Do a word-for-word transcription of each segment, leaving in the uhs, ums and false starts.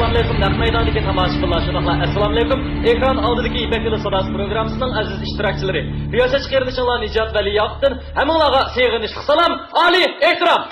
ئەسسالامۇئەلەيكۇم، نەق مەيداندىكى تاماشىبىنلار، شۇنداقلا ئەسسالامۇئەلەيكۇم، ئېكران ئالدىدىكى يىپەك يولى ساداسى پروگراممىسىنىڭ ئەزىز ئىشتىراكچىلىرى، رىياسەتچى قېرىندىشىڭلار نىجات ۋەلى ياقۇپتىن ھەممىڭلارغا سېغىنىشلىق سالام، ئالىي ئېھتىرام!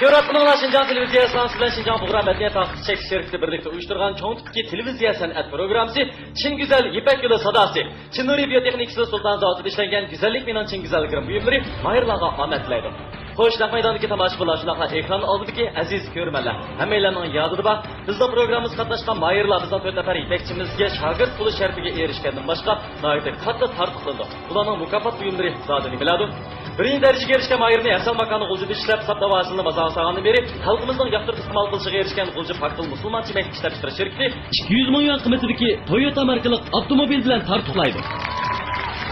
كۆرۈۋاتقىنىڭلار شىنجاڭ تېلېۋىزىيەسىنىڭ سىز بىلەن شىنجاڭ بۇغرا مەدەنىيەت تارقىتىش چەكلىك شىركىتى بىرلىكتە ئۇيۇشتۇرغان چوڭ تىپتىكى تېلېۋىزىيە سەنئەت پروگراممىسى چىن گۈزەل يىپەك يولى ساداسى. چىن نۇرى بىيو تېخنىكىسى سۇلتان زاۋۇتىدا ئىشلەنگەن گۈزەللىك مېنىڭ چىن گۈزەل گىرىم بۇيۇملىرى ماھىرلارغا ئامەت تىلەيدۇ. خوش، نەق مەيداندىكى تاماشىبىنلار، شۇنداقلا ئېكران ئالدىدىكى ئەزىز كۆرۈرمەنلەر، ھەممەيلەننىڭ يادىدا بار، بىزنىڭ پروگراممىمىزغا قاتناشقان ماھىرلار بىزنىڭ تۆت نەپەر يېتەكچىمىزگە شاگىرت بولۇش شەرىپىگە ئېرىشكەندىن باشقا، ناھايىتى قاتتىق تارتۇقلىنىدۇ. بۇلارنىڭ مۇكاپات بۇيۇملىرى زادى نېمىلەردۇ؟ بىرىنچى دەرىجىگە ئېرىشكەن ماھىرنى ھەسەل ماكانى غۇلجىدا ئىشلەپ، ساپتا ۋاسىتىنى بازارغا سالغاندىن بېرى خەلقىمىزنىڭ ياقتۇرۇپ ئىستېمال قىلىشىغا ئېرىشكەن غۇلجا پاكتىل مۇسۇلمانچە يېمەكلىك ئىشلەپچىقىرىش شىركىتى ئىككى يۈز مىڭ يۈەن قىممىتىدىكى تويوتا ماركىلىق ئاپتوموبىل بىلەن تارتۇقلايدۇ.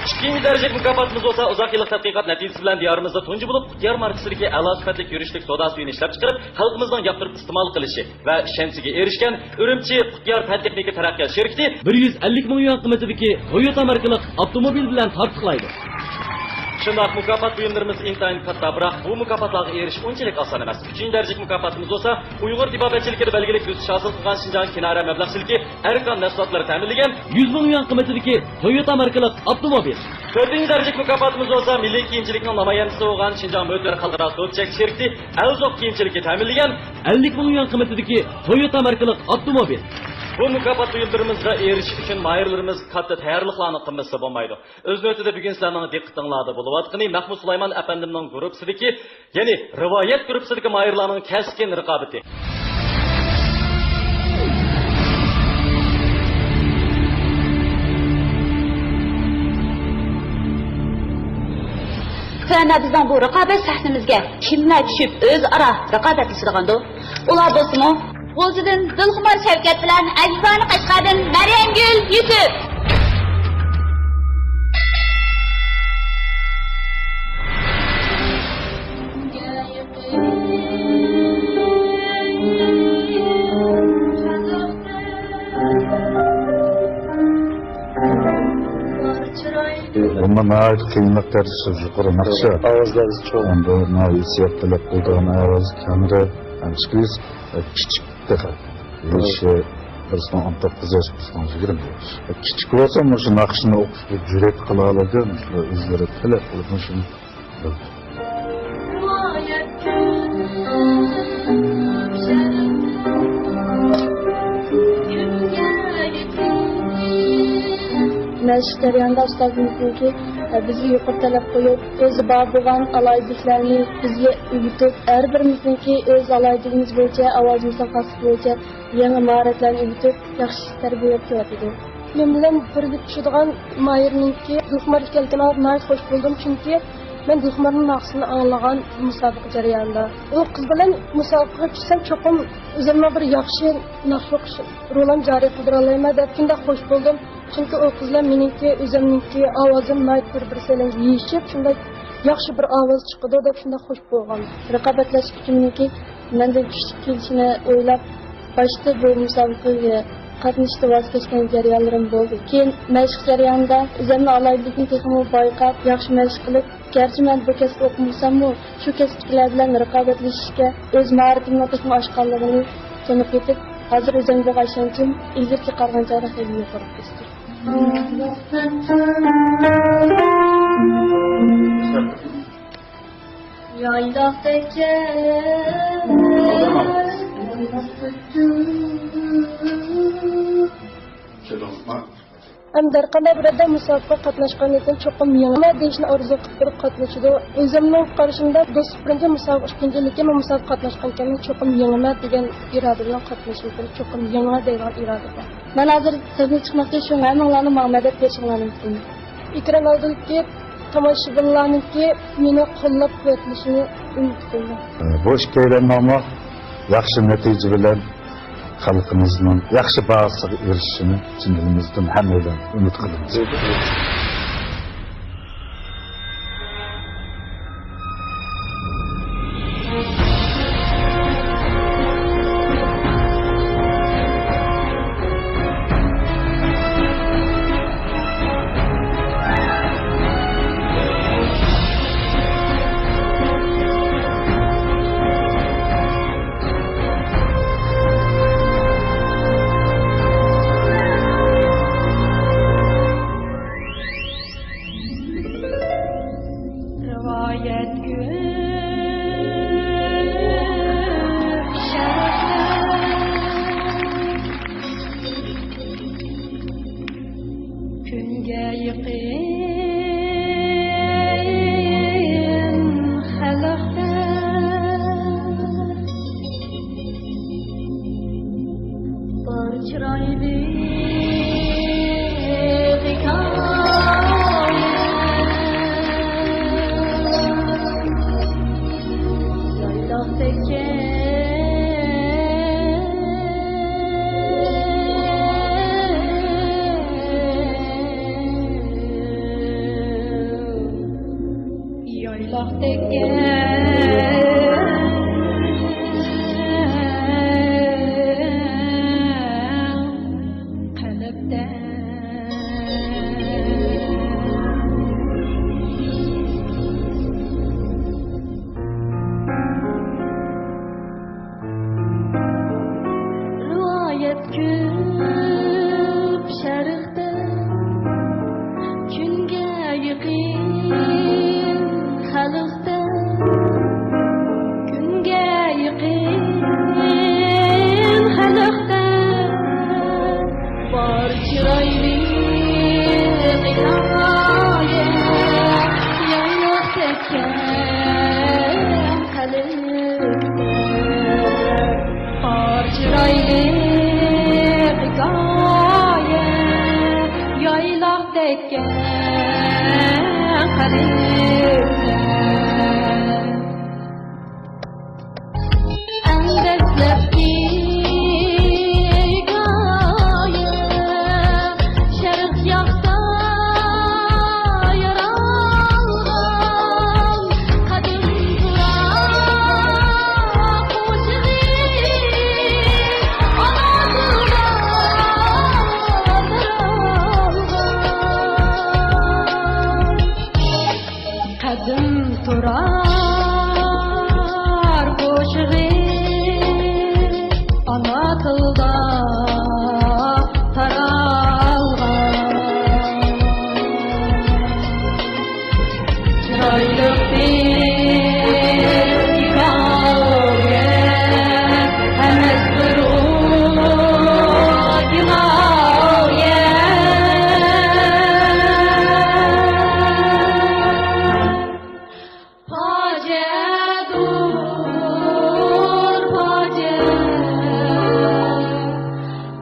ئىككىنچى دەرىجىلىك مۇكاپاتىمىز بولسا، ئۇزاق يىللىق تەتقىقات نەتىجىسى بىلەن دىيارىمىزدا تۇنجى بولۇپ قۇتيار ماركىسىدىكى ئەلا سۈپەتلىك يۈرۈشلۈك سودا سۈيىنى ئىشلەپچىقىرىپ، خەلقىمىزنىڭ ياقتۇرۇپ ئىستېمال قىلىشى ۋە ئىشەنچىگە ئېرىشكەن ئۈرۈمچى قۇتيار پەن تېخنىكا تەرەققىيات شىركىتى بىر يۈز ئەللىك مىڭ يۈەن قىممىتىدىكى تويوتا ماركىلىق ئاپتوموبىل بىلەن تارتۇقلايدۇ. شۇنداق مۇكاپات بۇيۇملىرىمىز ئىنتايىن كاتتا، بىراق بۇ مۇكاپاتلارغا ئېرىشىش ئۇنچىلىك ئاسان ئەمەس. ئۈچىنچى دەرىجىلىك مۇكاپاتىمىز بولسا، ئۇيغۇر تېبابەتچىلىكىدە بەلگىلىك ئۆسۈش ھاسىل قىلغان شىنجاڭ كىنارە مەبلەغچىلىكى ئەركان مەھسۇلاتلىرى تەمىنلىگەن يۈز مىڭ يۈەن قىممىتىدىكى تويوتا ماركىلىق ئاپتوموبىل. تۆتىنچى دەرىجىلىك مۇكاپاتىمىز بولسا، مىللىي كىيىمچىلىكنىڭ نامايەندىسى بولغان شىنجاڭ مۆتىۋەر خەلقئارا سودا چەكلىك شىركىتى ئەلزوق كىيىمچىلىكى تەمىنلىگەن ئەللىك مىڭ يۈەن قىممىتىدىكى تويوتا ماركىلىق ئاپتوموبىل. بۇ مۇكاپات بۇيۇملىرىمىزغا ئېرىشىش ئۈچۈن ماھىرلىرىمىز كاتتا تەييارلىقلارنى قىلمىسا بولمايدۇ. ئۆز نۆۋىتىدە بۈگۈن سىلەرنىڭ دىققىتىڭلاردا بولۇۋاتقىنى مەخمۇت سۇلايمان ئەپەندىمنىڭ گۇرۇپپىسىدىكى، يەنى رىۋايەت گۇرۇپپىسىدىكى ماھىرلارنىڭ كەسكىن رىقابىتى. قېنى بىزنىڭ بۇ رىقابەت سەھنىمىزگە كىملەر چۈشۈپ ئۆزئارا رىقابەتلىشىدىغاندۇ؟ ئۇلار بولسىمۇ، غۇلجىدىن دىلخۇمار شەۋكەت بىلەن ئەزىزانە قەشقەردىن مەريەمگۈل يۈسۈپ. بۇمۇ ناھايىتى قىيىنلىق دەرىجىسى يۇقىرى ناخشا. ئاۋازلار چوڭ. ئەمدى ناھايىتى ھېسسىيات تەلەپ قىلىدىغان ئاۋاز كەڭرى، ھەم كىچىك تېخى. يېشى بىرسىنىڭ ئون توققۇز ياش، بىرسىنىڭ يىگىرمە ياش. كىچىك بولسا مۇشۇ ناخشىنى ئوقۇشقا جۈرئەت قىلالايدۇ، مۇشۇلار ئۆزلىرى تەلەپ قىلىپ مۇشۇنى. مەشىق جەريانىدا ئۇستازىمىزنىڭكى، ئە، بىزگە يۇقىرى تەلەپ قويۇپ، ئۆزى بار بولغان ئالاھىدىلىكلەرنى بىزگە ئۆگىتىپ، ھەر بىرىمىزنىڭكى ئۆز ئالاھىدىلىكىمىز بويىچە، ئاۋازىمىزنىڭ خاسلىقى بويىچە يېڭى ماھارەتلەرنى ئۆگىتىپ، ياخشى تەربىيەلەپ كېلىۋاتىدۇ. مەن بىلەن بىرگە چۈشىدىغان ماھىرنىڭكى دىلخۇمار ئىكەنلىكىنى ئاڭلاپ ناھايىتى خوش بولدۇم، چۈنكى مەن دىلخۇمارنىڭ ناخشىسىنى ئاڭلىغان مۇسابىقە جەريانىدا. ئۇ قىز بىلەن مۇسابىقىگە چۈشسەم، چوقۇم ئۆزۈمنىڭ بىر ياخشى ناخشا ئوقۇش رولۇمنى جارى قىلدۇرالايمەن دەپ شۇنداق خوش بولدۇم. چۈنكى ئۇ قىز بىلەن مېنىڭكى، ئۆزۈمنىڭكى ئاۋازىم ناھايىتى بىر-بىرسى بىلەن يېيىشىپ، شۇنداق ياخشى بىر ئاۋاز چىقىدۇ دەپ شۇنداق خوش بولغان. رىقابەتلەش كۈچۈمنىڭكى مەندىن كۈچلۈك كېلىشىنى ئويلاپ، باشتا بۇ مۇسابىقىگە قاتنىشىشتىن ۋاز كەچكەن جەريانلىرىم بولدى. كېيىن مەشىق جەريانىدا ئۆزۈمنىڭ ئالاھىدىلىكىنى تېخىمۇ بايقاپ، ياخشى مەشىق قىلىپ، گەرچە مەن بۇ كەسىپتە ئوقۇمىساممۇ، شۇ كەسىپتىكىلەر بىلەن رىقابەتلىشىشكە ئۆز ماھارىتىمنىڭ تېخىمۇ ئاشقانلىقىنى تونۇپ يېتىپ، ھازىر ئۆزۈمگە بولغان ئىشەنچىم ئىلگىرىكىگە قارىغاندا خېلى يۇقىرى ئۆستى. يايلاقتەك ئەمدى ھەرقانداق بىر ئادەم مۇسابىقىگە قاتناشقاندىن كېيىن چوقۇم يېڭىمەن دېيىشنى ئارزۇ قىلىپ تۇرۇپ قاتنىشىدۇ. ئۆزۈمنىڭ قارىشىمدا، دوستلۇق بىرىنچى، مۇسابىقە ئىككىنچى، لېكىن مەن مۇسابىقىگە قاتناشقان ئىكەنمەن، چوقۇم يېڭىمەن دېگەن ئىرادە بىلەن قاتنىشىم كېرەك، چوقۇم يېڭىمەن دەيدىغان ئىرادە بار. مەن ھازىر سەھنىگە چىقماقچى، شۇڭا ھەممىڭلارنىڭ ماڭا مەدەت بېرىشىڭلارنى ئۈمىد قىلىمەن. ئېكران ئالدىدىكى تاماشىبىنلارنىڭكى مېنى قوللاپ قۇۋۋەتلىشىنى ئۈمىد قىلىمەن. بۇ ئىككىيلەننىڭمۇ ياخشى نەتىجە بىلەن خەلقىمىزنىڭ ياخشى باھاسىغا ئېرىشىشىنى چىن دىلىمىزدىن ھەممەيلەن ئۈمىد قىلىمىز. يايلاقتەك قەلبتە. رىۋايەت كۆپ شەرقتە، كۈنگە يېقىن خەلقتە، كۈنگە يېقىن خەلقتە بار چىرايلىق ھېكايە، يايلاق تەككەن قەلبتە. بار چىرايلىق ھېكايە، يايلاق تەككەن قەلبتە. ئەڭ دەسلەپكى ھېكايە، شەرق ياقتا يارالغان قەدىم تۇرار قوشىقى، ئانا تىلدا تارالغان. قەدىم تۇرار قوشىقى، ئانا تىلدا تارالغان. چىرايلىق بىر ھېكايە، ئەمەس بىر ئۇ كىنايە. پاجىئەدۇر پاجىئە،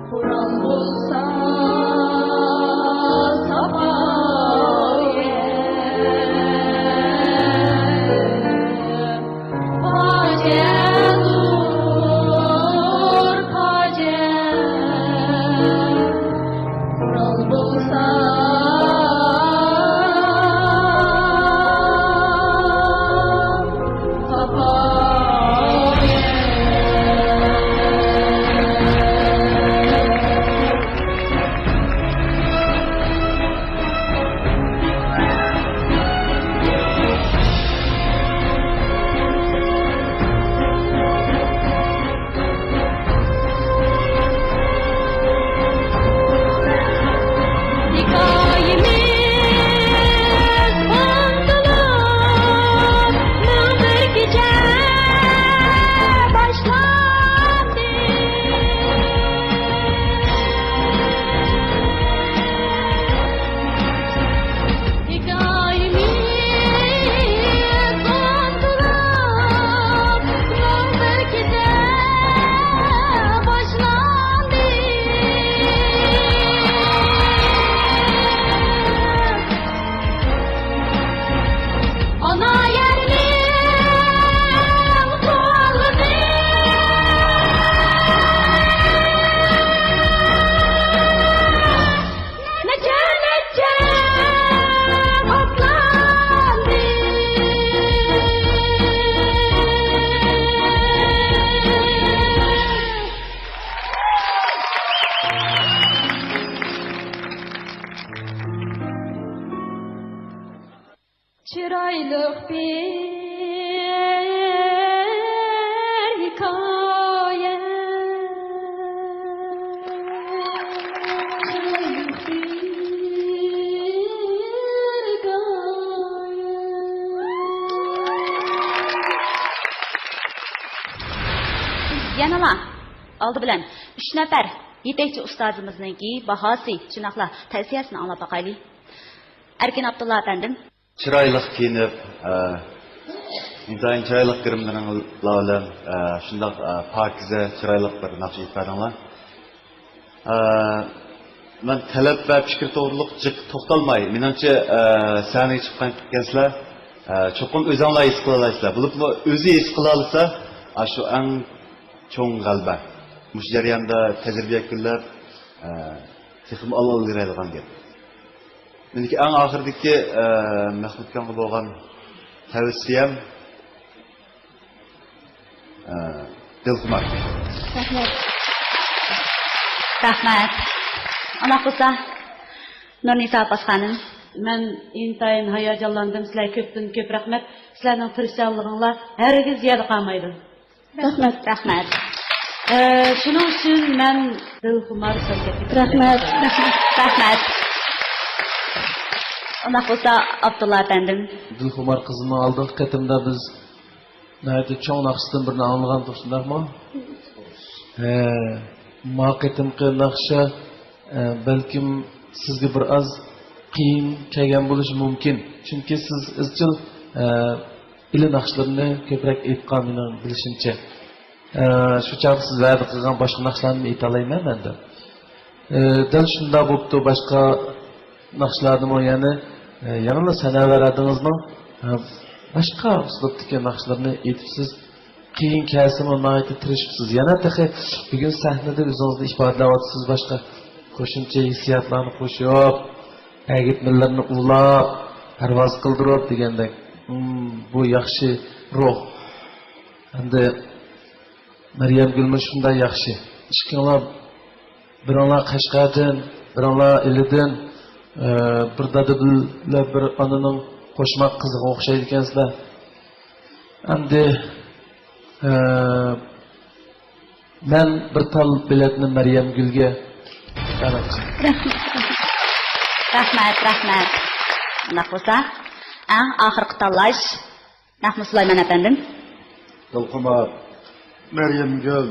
قۇرال بولسا ساپايە. پاجىئەدۇر پاجىئە، قورال بولسا ساپايە. چىرايلىق بىر ھېكايە. چىرايلىق بىر ھېكايە. يەنىلا ئالدى بىلەن ئۈچ نەپەر يېتەكچى ئۇستازىمىزنىڭكى باھاسى، شۇنداقلا تەۋسىيەسىنى ئاڭلاپ باقايلى. ئەركىن ئابدۇللا ئەپەندىم. چىرايلىق كىيىنىپ، ئە، ئىنتايىن چىرايلىق گىرىملىرىڭلار بىلەن، ئە، شۇنداق، ئە، پاكىزە، چىرايلىق بىر ناخشا ئېيتىپ بەردىڭلار. ئە، مەن تەلەپ ۋە پىكىر توغرۇلۇق جىق توختالماي، مېنىڭچە، ئە، سەھنىگە چىققان ئىكەنسىلەر، ئە، چوقۇم ئۆزۈڭلار ھېس قىلالايسىلەر. بولۇپمۇ ئۆزى ھېس قىلالىسا، ئاشۇ ئەڭ چوڭ غەلىبە. مۇشۇ جەرياندا تەجرىبىيە كۈنلەر، ئە، تېخىمۇ ئال-، ئىلگىرىلەيدىغان گەپ. مېنىڭكى ئەڭ ئاخىرىدىكى، ئە، مەخمۇتكانغا بولغان تەۋسىيەم، ئە، دىلخۇمار. رەھمەت. رەھمەت. ئۇنداق بولسا، نۇرنىسا ئابباس خانىم. مەن ئىنتايىن ھاياجانلاندىم. سىلەرگە كۆپتىن كۆپ رەھمەت. سىلەرنىڭ تىرىشچانلىقىڭلار ھەرگىز يەردە قالمايدۇ. رەھمەت. رەھمەت. ئە، شۇنىڭ ئۈچۈن مەن دىلخۇمار شىركەتكە رەھمەت. رەھمەت. ئۇنداق بولسا، ئابدۇللا ئەپەندىم. دىلخۇمار قىزنىڭ ئالدىنقى قېتىمدا بىز ناھايىتى چوڭ ناخشىسىدىن بىرنى ئاڭلىغانتۇق، شۇنداقمۇ؟ ھە، ما قېتىمقى ناخشا، ئە، بەلكىم سىزگە بىر ئاز قىيىن كەلگەن بولۇشى مۇمكىن. چۈنكى سىز ئىزچىل، ئە، ئىلى ناخشىلىرىنى كۆپرەك ئېيتقان، مېنىڭ بىلىشىمچە. ئە، شۇ چاغدا سىز ۋەدە قىلغان باشقا ناخشىلارنى ئېيتالايمەن مەن دەپ. ئە، دەل شۇنداق بوپتۇ، باشقا ناخشىلاردىمۇ يەنە، ئە، يەنىلا سەنەۋەر ھەدىڭىزنىڭ، ئە، باشقا ئۇسلۇبتىكى ناخشىلىرىنى ئېيتىپسىز. قىيىن كەلسىمۇ ناھايىتى تىرىشىپسىز. يەنە تېخى بۈگۈن سەھنىدە ئۆزىڭىزنى ئىپادىلەۋاتىسىز، باشقا قوشۇمچە ھېسسىياتلارنى قوشۇپ، ئەگىتمىلىرىنى ئۇلاپ، پەرۋاز قىلدۇرۇپ دېگەندەك. ھىم، بۇ ياخشى روھ. ئەمدى مەريەمگۈلمۇ شۇنداق ياخشى. ئىككىڭلار، بىرىڭلار قەشقەردىن، بىرىڭلار ئىلىدىن، ئە، بىر دادا بىلەن بىر ئانىنىڭ قوشماق قىزىغا ئوخشايدىكەنسىلەر. ئەمدى، ئە، مەن بىر تال بېلەتنى مەريەمگۈلگە بەرمەكچى. رەھمەت، رەھمەت. ئۇنداق بولسا، ئەڭ ئاخىرقى تاللاش. مەخمۇت سۇلايمان ئەپەندىم. دىلخۇمار، مەريەمگۈل،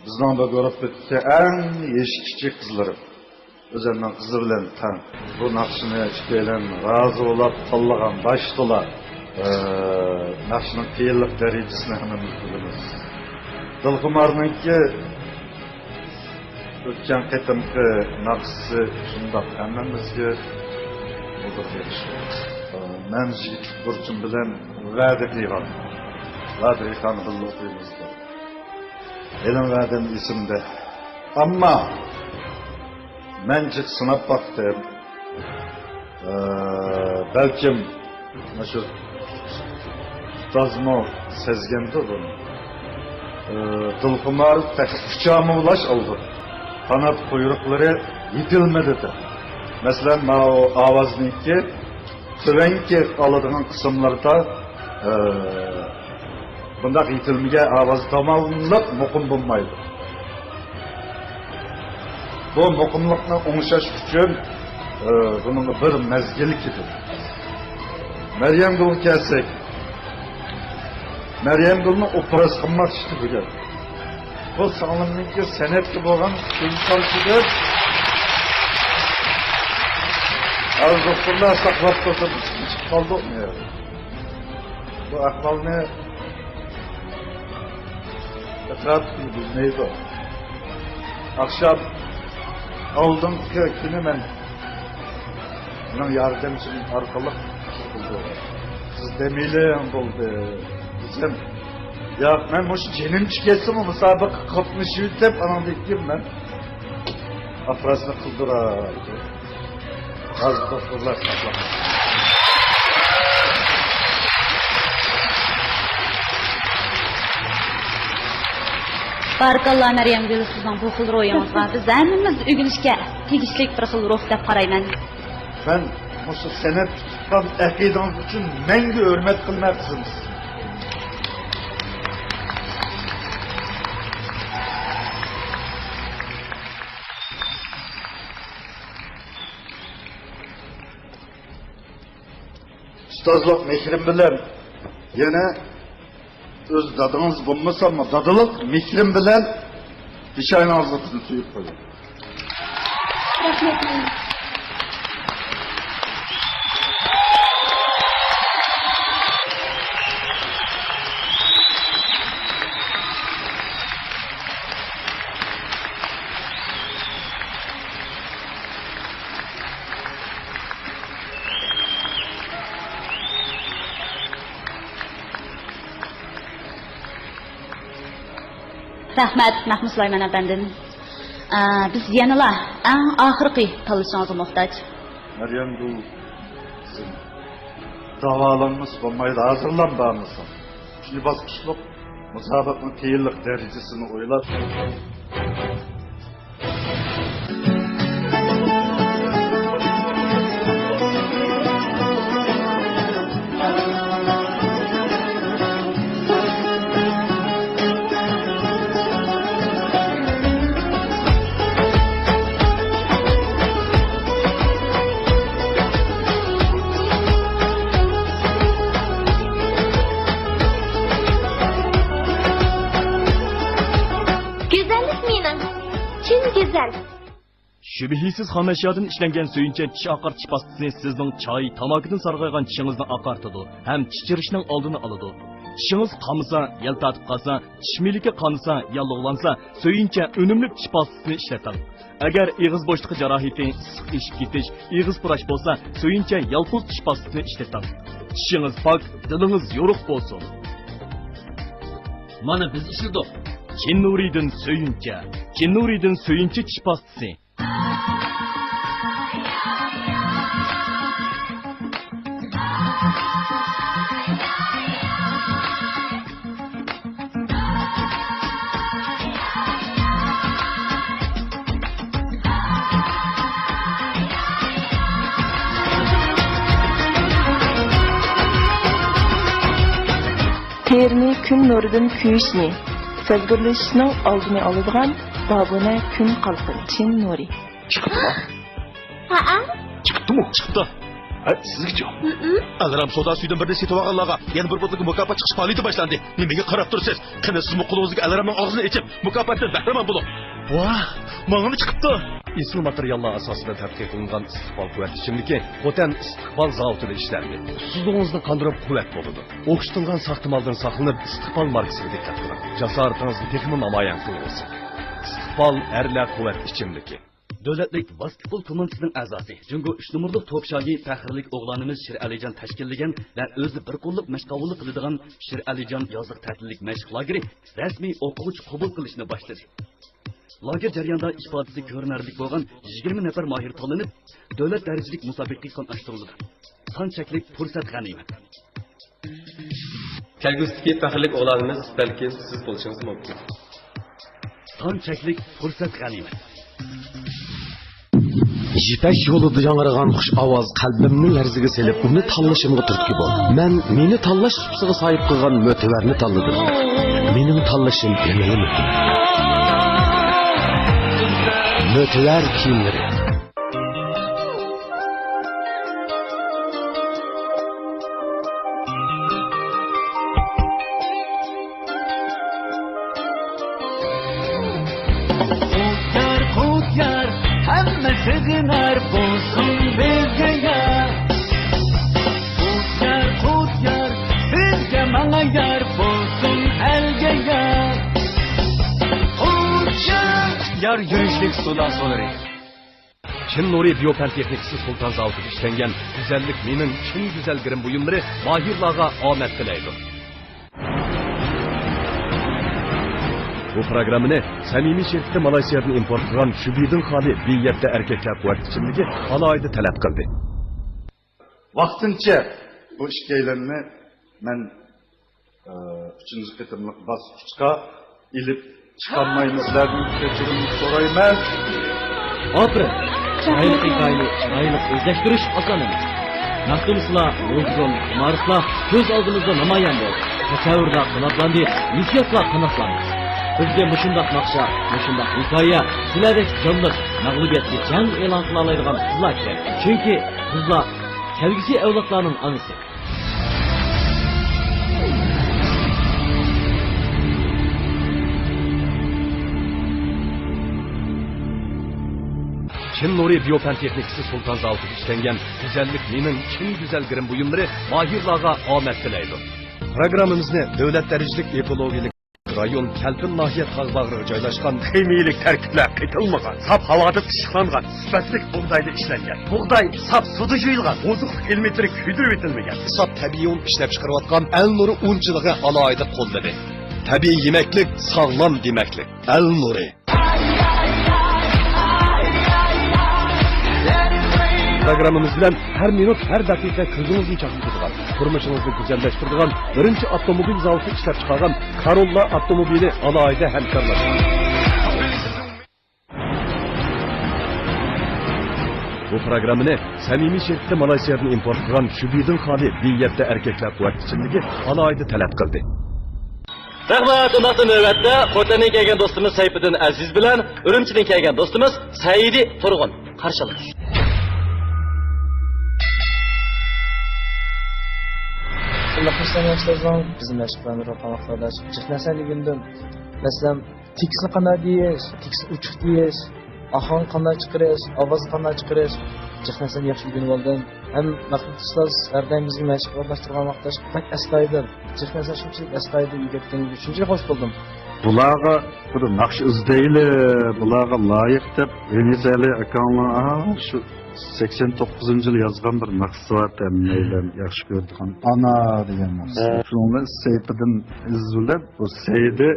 بىزنىڭ بۇ گۇرۇپپىدىكى ئەڭ يېشى كىچىك قىزلىرىم. ئۆزۈمنىڭ قىزى بىلەن تەڭ. بۇ ناخشىنى ئىككىيلەن رازى بولۇپ تاللىغان باشتىلا، ئە، ناخشىنىڭ قىيىنلىق دەرىجىسىنى ھەممىمىز بىلىمىز. دىلخۇمارنىڭكى ئۆتكەن قېتىمقى ناخشىسى شۇنداق ھەممىمىزگە بۇ بىر ئېرىشىش. مەن يىگىتلىك بۇرچۇم بىلەن ۋەدە قىلغان، ۋەدە قىلغان بىللە ئوقۇيمىز دەپ. ھېلىمۇ ۋەدەم ئېسىمدە. ئەمما مەن جىق سىناپ باقتىم. ئە، بەلكىم مۇشۇ ئۇستازمۇ سەزگەندۇ بۇنى. ئە، دىلخۇمار تېخى ئۇچامۇ ئۇلاش ئالدى. قانات قۇيرۇقلىرى يېتىلمىدى. مەسىلەن، ماۋۇ ئاۋازنىڭكى تۆۋەنكى ئالىدىغان قىسىملىرىدا، ئە، بۇنداق يېتىلمىگەن ئاۋاز تاماملىق مۇقىم بولمايدۇ. بۇ مۇقىملىقنى ئوڭشاش ئۈچۈن، ئە، بۇنىڭغا بىر مەزگىل كېتىدۇ. مەريەمگۈلگە كەلسەك، مەريەمگۈلنى ئوپېراسىيە قىلماقچى بۈگۈن. بۇ سىڭلىمنىڭكى سەنئەتكە بولغان سۆيگۈسى. ھازىر دوختۇرلار ساقلاپ تۇرسا، بىز چىقىپ قالدۇق. بۇ ئەھۋالنى ئەتراپتىكى بىلمەيدۇ. ئاخشام ئالدىنقى كۈنى مەن مېنىڭ ياردەمچىم ئارقىلىق قىز دېمىلىڭ بولدى، قىزىم. ياق، مەن مۇشۇ جېنىم چىقىپ كەتسىمۇ مۇسابىقە قاتنىشىۋېتىپ، ئاناندىن كېيىن مەن ئاپېراتسىيە قىلدۇراي. ھازىر دوختۇرلار ساقلاپ. بارىكاللا، مەريەمگۈل، سىزنىڭ بۇ خىل روھىڭىزغا. بىز ھەممىمىز ئۆگىنىشكە تېگىشلىك بىر خىل روھ دەپ قارايمەن. مەن مۇشۇ سەنئەتكە تۇتقان ئەقىدىڭىز ئۈچۈن مەڭگۈ ھۆرمەت قىلىمەن، قىزىم. ئۇستازلىق مېھرىم بىلەن يەنە ئۆز دادىڭىز بولمىساممۇ، دادىلىق مېھرىم بىلەن پېشانىڭىزغا قىزنى سۆيۈپ قويۇڭ. رەھمەت. رەھمەت، مەخمۇت سۇلايمان ئەپەندىم. ئە، بىز يەنىلا ئەڭ ئاخىرقى تاللىشىڭىزغا موھتاج. مەريەم، بۇ بىزنىڭ داۋالانمىسى بولمايدۇ، ھازىرلام بارمىسۇن. ئۈچىنچى باسقۇچلۇق مۇسابىقىنىڭ قىيىنلىق دەرىجىسىنى ئويلاپ، گۈزەللىك مېنىڭ، چىن گۈزەل. شۈبھىسىز خام ئەشيادىن ئىشلەنگەن سۆيۈنچە چىش ئاقارتىش پاستىسى سىزنىڭ چاي، تاماكىدىن سارغايغان چىشىڭىزنى ئاقارتىدۇ ھەم چىچىرىشنىڭ ئالدىنى ئالىدۇ. چىشىڭىز قانىسا، يەل تارتىپ قالسا، چىش مىلىكى قانىسا يا لوغلانسا، سۆيۈنچە ئۈنۈملۈك چىش پاستىسىنى ئىشلىتىڭ. ئەگەر ئېغىز بوشلۇقى جاراھىتى، ئىسسىق ئېشىپ كېتىش، ئېغىز پۇراش بولسا، سۆيۈنچە يالپۇز چىش پاستىسىنى ئىشلىتىڭ. چىشىڭىز پاك، دىلىڭىز يورۇق بولسۇن. مانا بىز ئىشلىدۇق. چىن نۇرىدىن سۆيۈنچە. چىن نۇرىدىن سۆيۈنچە چىش پاستىسى. تېرىنى كۈن نۇرىدىن كۆيۈشنى، سەزگۈرلىشىشنىڭ ئالدىنى ئالىدىغان بابۇنە كۈن قالقىنى، چىن نۇرى. چىقىپتۇ. ھەئە؟ چىقىپتۇمۇ؟ چىقىپتۇ. ھە، سىزگىچۇ؟ ھمم. ئالارام سودا سۈيىدىن بىرنى سېتىۋالغانلارغا يەنە بىر بوتۇلكا مۇكاپات چىقىش پائالىيىتى باشلاندى. نېمىگە قاراپ تۇرىسىز؟ قېنى، سىزمۇ قولىڭىزدىكى ئالارامنىڭ ئاغزىنى ئېچىپ، مۇكاپاتتىن بەھرىمەن بولۇڭ. ۋاھ، ماڭىمۇ چىقىپتۇ. ئېسىل ماتېرىياللار ئاساسىدا تەتقىق قىلىنغان ئىستىقبال قۇۋۋەت ئىچىملىكى خوتەن ئىستىقبال زاۋۇتىدا ئىشلەندى. ئۇسسۇزلۇقىڭىزنى قاندۇرۇپ قۇۋۋەت بولىدۇ. ئوخشىتىلغان ساختىمالدىن ساقلىنىپ، ئىستىقبال ماركىسىغا دىققەت قىلىڭ. جاسارىتىڭىزنى تېخىمۇ نامايان قىلغۇسى. ئىستىقبال ئەرلەر قۇۋۋەت ئىچىملىكى. دۆلەتلىك ۋاسكېتبول كوماندىسىنىڭ ئەزاسى، جۇڭگو ئۈچ نومۇرلۇق توپ شاھى، پەخىرلىك ئوغلانىمىز شىرئەلىجان تەشكىللىگەن ۋە ئۆزى بىر قوللۇق مەشقاۋۇللۇق قىلىدىغان شىرئەلىجان يازلىق تەتىللىك مەشىق لاگېرى رەسمىي ئوقۇغۇچى قوبۇل قىلىشنى باشلىدى. لاگېر جەريانىدا ئىپادىسى كۆرۈنەرلىك بولغان يىگىرمە نەپەر ماھىر تاللىنىپ، دۆلەت دەرىجىلىك مۇسابىقىگە قاتناشتۇرۇلىدۇ. سان چەكلىك پۇرسەت غەنىيمەت. كەلگۈسىدىكى پەخىرلىك ئوغلانىمىز بەلكىم سىز بولۇشىڭىز مۇمكىن. سان چەكلىك پۇرسەت غەنىيمەت. يىپەك يولىدا ياڭرىغان خۇش ئاۋاز قەلبىمنى لەرزىگە سېلىپ، ئۇنى تاللىشىمغا تۈرتكە بولدى. مەن مېنى تاللاش سۇپىسىغا ساھىب قىلغان مۆتىۋەرنى تاللىدىم. مېنىڭ تاللىشىم يەنىلا مۆتىۋەر. مۆتىۋەر كىيىملىرى. ئۇ يار، قۇت يار، ھەممە سېغىنار، بولسۇن بىزگە يار. ئۇ يار، قۇت يار، سىزگە ماڭا يار، بولسۇن ئەلگە يار. قۇت يار، يار يۈرۈشلۈك سۇلار سۇلىرى. چىن نۇرى بىيو پەن تېخنىكىسى سۇلتان زاۋۇتىدا ئىشلەنگەن گۈزەللىك مېنىڭ چىن گۈزەل گىرىم بۇيۇملىرى ماھىرلارغا ئامەت تىلەيدۇ. بۇ پروگراممىنى سەمىمىي شىركىتى مالايسىيادىن ئىمپورت قىلغان شۈبھىدىن خالىي بى يەتتە ئەركەكلەر قۇۋۋەت ئىچىملىكى ئالاھىدە تەلەپ قىلدى. ۋاقتىنچە بۇ ئىككىيلەننى مەن ئۈچىنچى قېتىملىق باسقۇچقا ئېلىپ چىقالمايمىز، سىلەردىن كەچۈرۈم سورايمەن. ئاپىرىن! چىرايلىق ھېكايىنى چىرايلىق ئۆزلەشتۈرۈش ئاسان ئەمەس. مەختۇمسۇلا، موزدۇزۇم، مارسلار كۆز ئالدىمىزدا نامايان بولدى. تەسەۋۋۇرلار قاناتلاندى، ھېسسىياتلار قاناتلاندى. بىزگە مۇشۇنداق ناخشا، مۇشۇنداق ھېكايە، سىلەردەك جانلىق، مەغلۇبىيەتكە جەڭ ئېلان قىلالايدىغان قىزلار كېرەك. چۈنكى قىزلار كەلگۈسى ئەۋلادلارنىڭ ئانىسى. چىن نۇرى بىيو پەن تېخنىكىسى سۇلتان زاۋۇتىدا ئىشلەنگەن گۈزەللىك مېنىڭ چىن گۈزەل گىرىم بۇيۇملىرى ماھىرلارغا ئامەت تىلەيدۇ. پروگراممىمىزنى دۆلەت دەرىجىلىك ئېكولوگىيەلىك رايون كەلپىن ناھىيە تاغ باغرىغا جايلاشقان خىمىيىلىك تەركىبلەر قېتىلمىغان، ساپ ھاۋادا پىششىقلانغان سۈپەتلىك بۇغدايدا ئىشلەنگەن. بۇغداي ساپ سۇدا يۇيۇلغان، ئوزۇقلۇق ئېلېمېنتلىرى كۆيدۈرۈۋېتىلمىگەن. ساپ تەبىئىي ئۇن ئىشلەپچىقىرىۋاتقان ئەلنۇر ئۇنچىلىقى ئالاھىدە قوللىدى. تەبىئىي يېمەكلىك، ساغلام دېمەكلىك. ئەل نۇرى. پروگراممىمىز بىلەن ھەر مىنۇت، ھەر دەقىقە كۆزىڭىزنى چاقنىتىدىغان، تۇرمۇشىڭىزنى گۈزەللەشتۈرىدىغان بىرىنچى ئاپتوموبىل زاۋۇتى ئىشلەپچىقارغان كاروللا ئاپتوموبىلى ئالاھىدە ھەمكارلاشقان. بۇ پروگراممىنى سەمىمىي شىركىتى مالايسىيادىن ئىمپورت قىلغان شۈبھىدىن خالىي ۋى يەتتە ئەركەكلەر قۇۋۋەت ئىچىملىكى ئالاھىدە تەلەپ قىلدى. رەھمەت، ئۇنداقتا نۆۋەتتە خوتەندىن كەلگەن دوستىمىز سەيپىدىن ئەزىز بىلەن ئۈرۈمچىدىن كەلگەن دوستىمىز سەئىدى تۇرغۇن قارشى ئالىمىز. بىزنىڭ مەشىقلەرنى روقان ۋاقىتلاردا جىق نەرسىنى ئۆگەندىم. مەسىلەن، تېكىستنى قانداق دېيىش، تېكىستنى ئوچۇق دېيىش، ئاھاڭ قانداق چىقىرىش، ئاۋاز قانداق چىقىرىش، جىق نەرسىنى ياخشى ئۆگىنىپ ئالدىم. ھەم مەخمۇت ئۇستاز ھەر دائىم بىزگە مەشىق ئورۇنلاشتۇرغان ۋاقىتتا بەك ئەستايىدىل، جىق نەرسە شۇنچىلىك ئەستايىدىل ئۆگەتكىنىگە شۇنچىلىك خوش بولدۇم. بۇلارغا بىر ناخشا ئىزدەيلى، بۇلارغا لايىق دەپ، رېمىزەلى ئاكاڭلار، ئاھا، شۇ سەكسەن توققۇزىنچى يىل يازغان بىر ناخشىسى بار، ھەممەيلەن ياخشى كۆرىدىغان ئانا دېگەن ناخشىسى. ھە. شۇنىڭ بىلەن سەيپىدىن ئەزىز بىلەن بۇ سەئىدى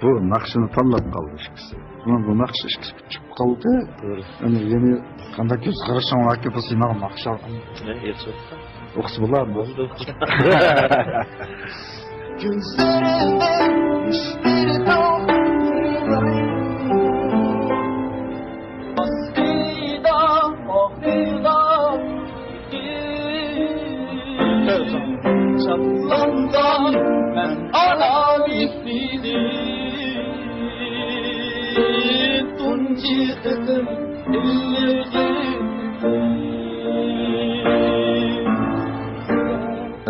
بۇ ناخشىنى تاللاپ قالدى ئىككىسى. شۇڭا بۇ ناخشا ئىككىسى چۈشۈپ قالدى. توغرا. ئەمدى يەنە قانداق كۆز قارىشىڭلاركى بۇ سىناغ ناخشا؟ ھە، ياخشى. ئوقۇسا بولامدۇ؟ بولىدۇ.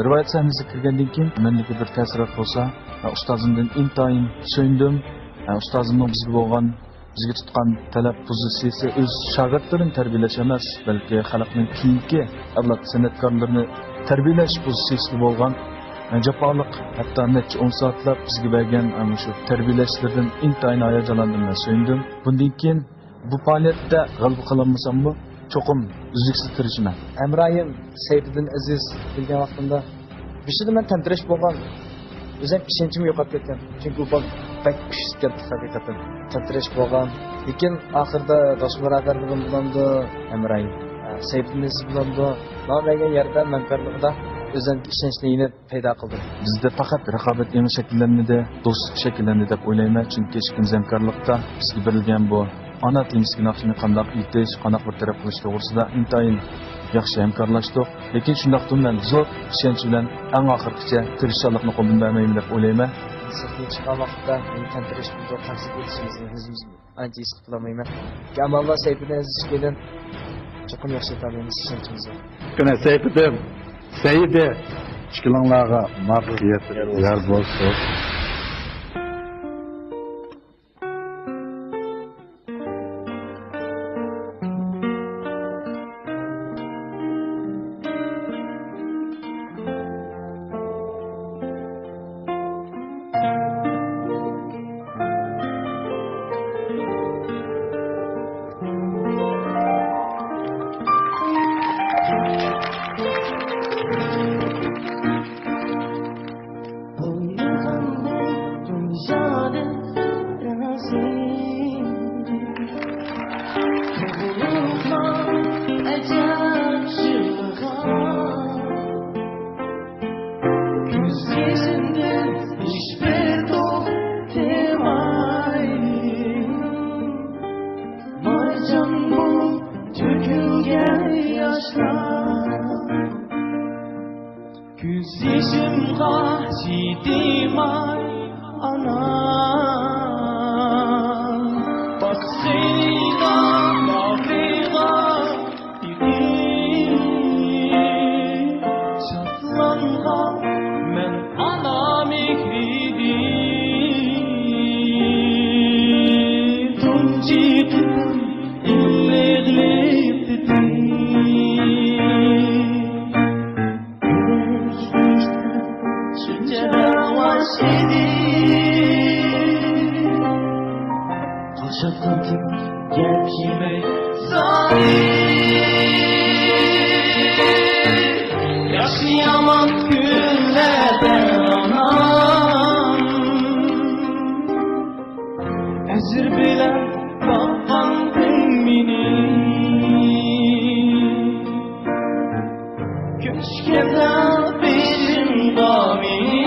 رىۋايەت سەھنىسىگە كىرگەندىن كېيىن مەندىكى بىر تەسىرات بولسا، ئۇستازىمدىن ئىنتايىن سۆيۈندۈم. ئۇستازىمنىڭ بىزگە بولغان، بىزگە تۇتقان تەلەپ پوزىتسىيىسى ئۆز شاگىرتلىرىنى تەربىيەلەش ئەمەس، بەلكى خەلقنىڭ كېيىنكى ئەۋلاد سەنئەتكارلىرىنى تەربىيەلەش پوزىتسىيىسىدە بولغان، جاپالىق، ھەتتا نەچچە ئون سائەتلەپ بىزگە بەرگەن مۇشۇ تەربىيەلەشلىرىدىن ئىنتايىن ھاياجانلاندىم ۋە سۆيۈندۈم. بۇندىن كېيىن بۇ پائالىيەتتە غەلىبە قىلالمىساممۇ، چوقۇم ئۈزلۈكسىز تىرىشىمەن. ھەمراھىم سەيپىدىن ئەزىز كەلگەن ۋاقتىمدا بېشىدا مەن تەمتىرەش بولغان، ئۆزۈم ئىشەنچىم يوقاپ كەتكەن. چۈنكى ئۇ بال بەك كۈچلۈك كەلدى ھەقىقەتەن. تەمتىرەش بولغان. لېكىن ئاخىرىدا دوست بۇرادەرلىرىم بولامدۇ، ھەمراھىم، ئە، سەيپىدىن ئەزىز بولامدۇ، ماڭا بەرگەن ياردەم ھەمكارلىقىدا ئۆزۈمدىكى ئىشەنچنى يېنىپ پەيدا قىلدىم. بىزدە پەقەت رىقابەت ئېڭى شەكىللەنمىدى، دوستلۇق شەكىللەندى دەپ ئويلايمەن، چۈنكى ئىككىمىز ھەمكارلىقتا بىزگە بېرىلگەن بۇ ئانا تېمىسىدىكى ناخشىنى قانداق ئېيتىش، قانداق بىر تەرەپ قىلىش توغرىسىدا ئىنتايىن ياخشى ھەمكارلاشتۇق. لېكىن شۇنداقتىمۇ مەن زور ئىشەنچ بىلەن ئەڭ ئاخىرقىچە تىرىشچانلىقنى قولدىن بەرمەيمەن دەپ ئويلايمەن. سەھنىگە چىققان ۋاقىتتا مېنى تەمتىرەش بولىدۇ، قانسىز بولىدۇ، ئۆزىمىزنى ئانچە ھېس قىلالمايمەن. ئەمما ئاللا سەيپىدىن ئەزىز ئىككىيلەن چوقۇم ياخشى ئېيتالمايمىز، ئىشەنچىمىز بار. كۈنە سەيپىدىن، سەيدى، ئىككىلىڭلارغا مۇۋەپپەقىيەت يار بولسۇن. كۆز يېشىمدىن ھېچبىر توختىماي، مارجان بولۇپ تۆكۈلگەن ياشلار. كۆز يېشىمغا چىدىماي ئانا، باسقىنىدا باغرىغا تېگىپ شادلانغان مەن ئانا مېھرىدىن تۇنجى قېتىم ئىللىقلىق دېدىم. شۇنچە راۋاش ئىدى. قاقشاپ قالدىم گەپ يېمەي زادى. ياخشى يامان كۈنلەردە ئانام ھەزىر بىلەن باققانتىڭ مېنى، كۆچكەندە بېشىمغا مېنى.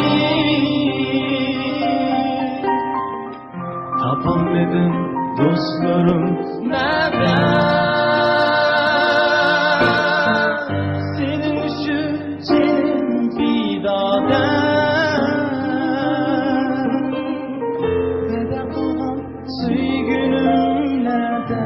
تاپالمىدىم دوستلىرىم نەدە؟ سېنىڭ ئۈچۈن جېنىم پىدادە. ۋەدە قىلغان سۆيگۈنۈم نەدە؟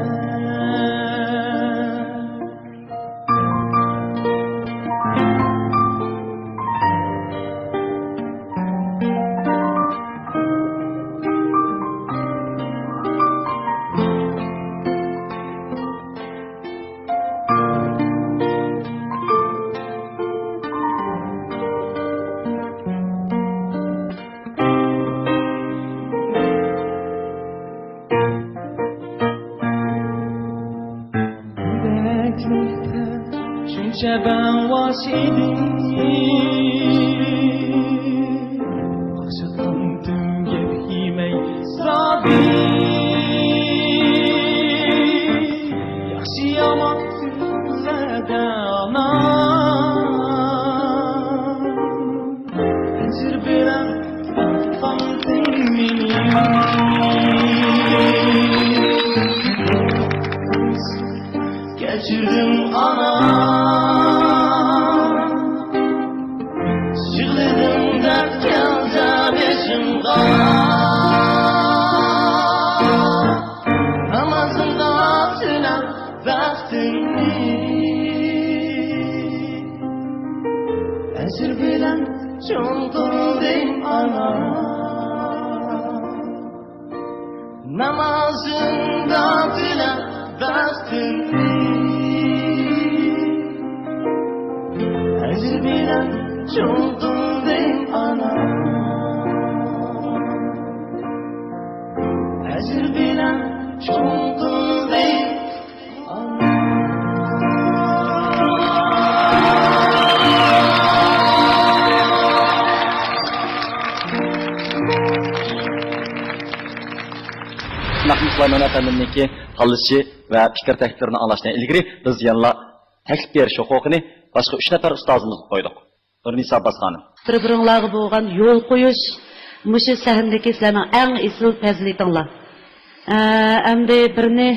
شۇنچە بەڭۋاش ئىدىم، ئاخشىتامتىم گەپ يېمەي سابىي. ياخشى يامان كۈنلەردە ئانا، ھەزىر بىلەن تۇتقانتىڭ مېنى. كەچۈردۈم ئانا، يىغلىدىم دەپ كەلسە بېشىمغا. نامازىمدا تىلەپ بەختىمنى، ئەجىر بىلەن چوڭ قىلدىم ئانا. نامازىمدا تىلەپ بەختىمنى، ئەجىر بىلەن چوڭ قىلدىم ئانا. ئەجىر بىلەن چوڭ قىلدىم. شۇنداقمۇ سۇلايمان ئەپەندىمنىڭكى تاللىشى ۋە پىكىر تەكلىپلىرىنى ئاڭلاشتىن ئىلگىرى، بىز يەنىلا تەكلىپ بېرىش ھوقۇقىنى باشقا ئۈچ نەپەر ئۇستازىمىزغا قويدۇق. نۇرنىسا ئابباس خانىم. بىر-بىرىڭلارغا بولغان يول قويۇش، مۇشۇ سەھنىدىكى سىلەرنىڭ ئەڭ ئېسىل پەزىلىتىڭلار. ئە، ئەمدى بىرنى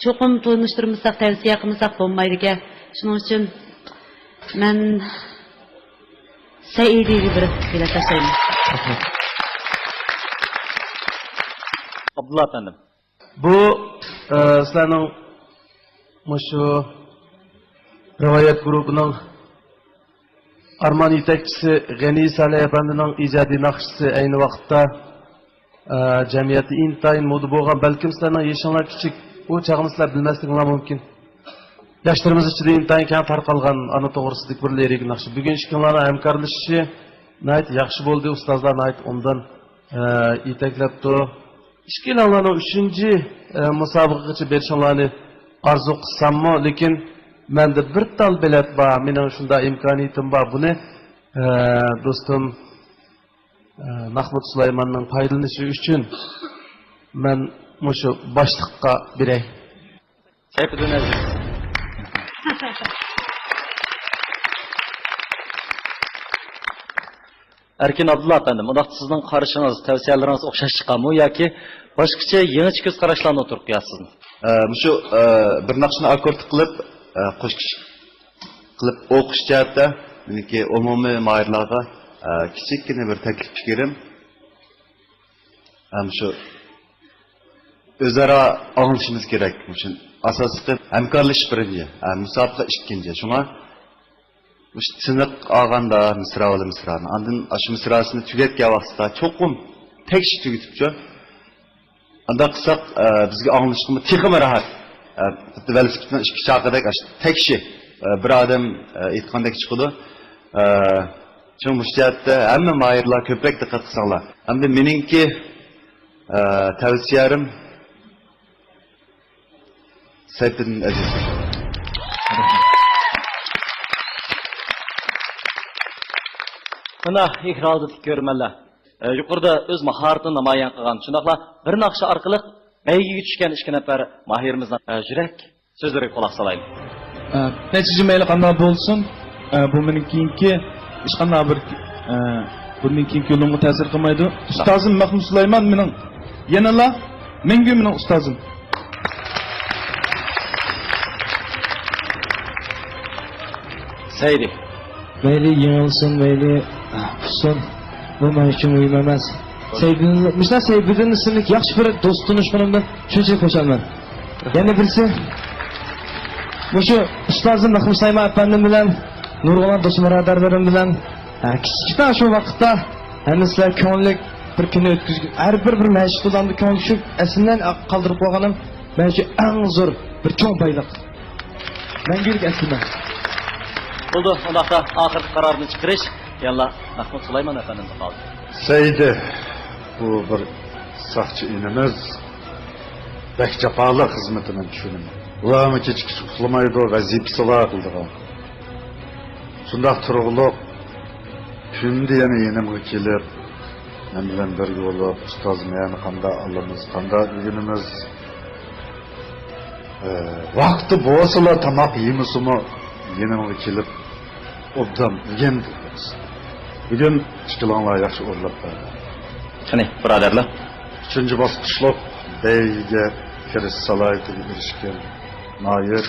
چوقۇم تونۇشتۇرمىساق، تەۋسىيە قىلمىساق بولمايدىكەن. شۇنىڭ ئۈچۈن مەن سەئىدىگە بىر بېلەت تاشلايمەن. ئابدۇللا ئەپەندىم. بۇ، ئە، سىلەرنىڭ مۇشۇ رىۋايەت گۇرۇپپىنىڭ ئارمان يېتەكچىسى غېنى سالىھ ئەپەندىنىڭ ئىجادىي ناخشىسى ئەينى ۋاقىتتا، ئە، جەمئىيەتتە ئىنتايىن مودا بولغان، بەلكىم سىلەرنىڭ يېشىڭلار كىچىك، ئۇ چاغنى سىلەر بىلمەسلىكىڭلار مۇمكىن. ياشلىرىمىز ئىچىدە ئىنتايىن كەڭ تارقالغان ئانا توغرىسىدىكى بىر لىرىك ناخشا. بۈگۈن ئىككىڭلارنىڭ ھەمكارلىشىشى ناھايىتى ياخشى بولدى، ئۇستازلار ناھايىتى ئوبدان، ئە، يېتەكلەپتۇ. ئىككىلەڭلارنىڭ ئۈچىنچى، ئە، مۇسابىقىگىچە بېرىشىڭلارنى ئارزۇ قىلساممۇ، لېكىن مەندە بىر تال بېلەت بار، مېنىڭ شۇنداق ئىمكانىيىتىم بار. بۇنى، ئە، دوستۇم، ئە، مەخمۇت سۇلايماننىڭ پايدىلىنىشى ئۈچۈن مەن مۇشۇ باشلىققا بېرەي. سەيپىدىن ئەزىز. ئەركىن ئابدۇللا ئەپەندىم، ئۇنداقتا سىزنىڭ قارىشىڭىز، تەۋسىيەلىرىڭىز ئوخشاش چىقامۇ ياكى باشقىچە، يېڭىچە كۆز قاراشلارنى ئوتتۇرىغا قوياسىزمۇ؟ ئە، مۇشۇ، ئە، بىر ناخشىنى ئاككورد قىلىپ، ئە، قوشۇش قىلىپ ئوقۇش جەھەتتە مېنىڭكى ئومۇمىي ماھىرلارغا، ئە، كىچىككىنە بىر تەكلىپ پىكرىم. ھەم شۇ ئۆزئارا ئاڭلىشىمىز كېرەك. مۇشۇ ئاساسلىقى ھەمكارلىشىش بىرىنچى، ھە، مۇسابىقە ئىككىنچى. شۇڭا مۇشۇ تىنىق ئالغاندا مىسرا بىلەن مىسرانى، ئاندىن ئاشۇ مىسراسىنى تۈگەتكەن ۋاقتىدا چوقۇم تەكشى تۈگىتىپچۇ. ئانداق قىلساق، ئە، بىزگە ئاڭلىشىشقىمۇ تېخىمۇ راھەت. ئە، خۇددى ۋېلىسىپىتنىڭ ئىككى چاقىدەك، ئاشۇ تەكشى، ئە، بىر ئادەم، ئە، ئېيتقاندەك چىقىدۇ. ئە، شۇڭا مۇشۇ جەھەتتە ھەممە ماھىرلار كۆپرەك دىققەت قىلساڭلار. ئەمدى مېنىڭكى، ئە، تەۋسىيەم سەيپىدىن ئەزىز. مانا، ئېكران ئالدىدىكى كۆرۈرمەنلەر، ئە، يۇقىرىدا ئۆز ماھارىتىنى نامايان قىلغان، شۇنداقلا بىر ناخشا ئارقىلىق بەيگىگە چۈشكەن ئىككى نەپەر ماھىرىمىزنىڭ، ئە، يۈرەك سۆزلىرىگە قۇلاق سالايلى. ئە، نەتىجە مەيلى قانداق بولسۇن، ئە، بۇ مېنىڭ كېيىنكى ھېچقانداق بىر، ئە، بۇندىن كېيىنكى يولۇمغا تەسىر قىلمايدۇ. ئۇستازىم مەخمۇت سۇلايمان مېنىڭ يەنىلا مەڭگۈ مېنىڭ ئۇستازىم. سەيدى. مەيلى يېڭىلسۇن، مەيلى ئۇتسۇن، بۇ مەن ئۈچۈن مۇھىم ئەمەس. سەيدىدىن، مۇشۇنداق سەيدىدىن ئىسىملىك ياخشى بىر دوست تونۇشقىنىمدىن شۇنچىلىك خۇشالمەن. يەنە بىرسى، مۇشۇ ئۇستازىم مەخمۇت سۇلايمان ئەپەندىم بىلەن نۇرغۇنلىغان دوست بۇرادەرلىرىم بىلەن، ھە، كىچىككىنە شۇ ۋاقىتتا ھەممىسىلەر كۆڭۈللۈك بىر كۈننى ئۆتكۈزگەن، ھەر بىر، بىر مەشىق دولامدا كۆڭۈل چۈشۈپ، ئەسلىمدىن قالدۇرۇپ قويغىنىم مەن ئۈچۈن ئەڭ زور بىر چوڭ بايلىق. مەڭگۈلۈك ئەسلىمە. بولدى، ئۇنداقتا ئاخىرقى قارارنى چىقىرىش يەنىلا مەخمۇت سۇلايمان ئەپەندىمگە قالدى. سەيدى، بۇ بىر ساقچى ئىنىمىز، بەك جاپالىق خىزمىتى، مەن چۈشىنىمەن. ئۇلارمۇ كېچە-كېچە ئۇخلىمايدۇ، ۋەزىپىسى بار قىلىدىغان. شۇنداق تۇرغۇلۇق كۈندە يەنە يېنىمغا كېلىپ، مەن بىلەن بىرگە بولۇپ، ئۇستاز، مەن قانداق ئالىمىز، قانداق ئۆگىنىمىز، ئە، ۋاقتى بولسىلا، تاماق يېمىسىمۇ، يېنىمغا كېلىپ، ئوبدان ئۆگەندى. بۈگۈن ئىككىلىڭلار ياخشى ئورۇنلاپ بەردى. قېنى، بۇرادەرلەر. ئۈچىنچى باسقۇچلۇق بەيگىگە كىرىش سالاھىيىتىگە ئېرىشكەن ماھىر.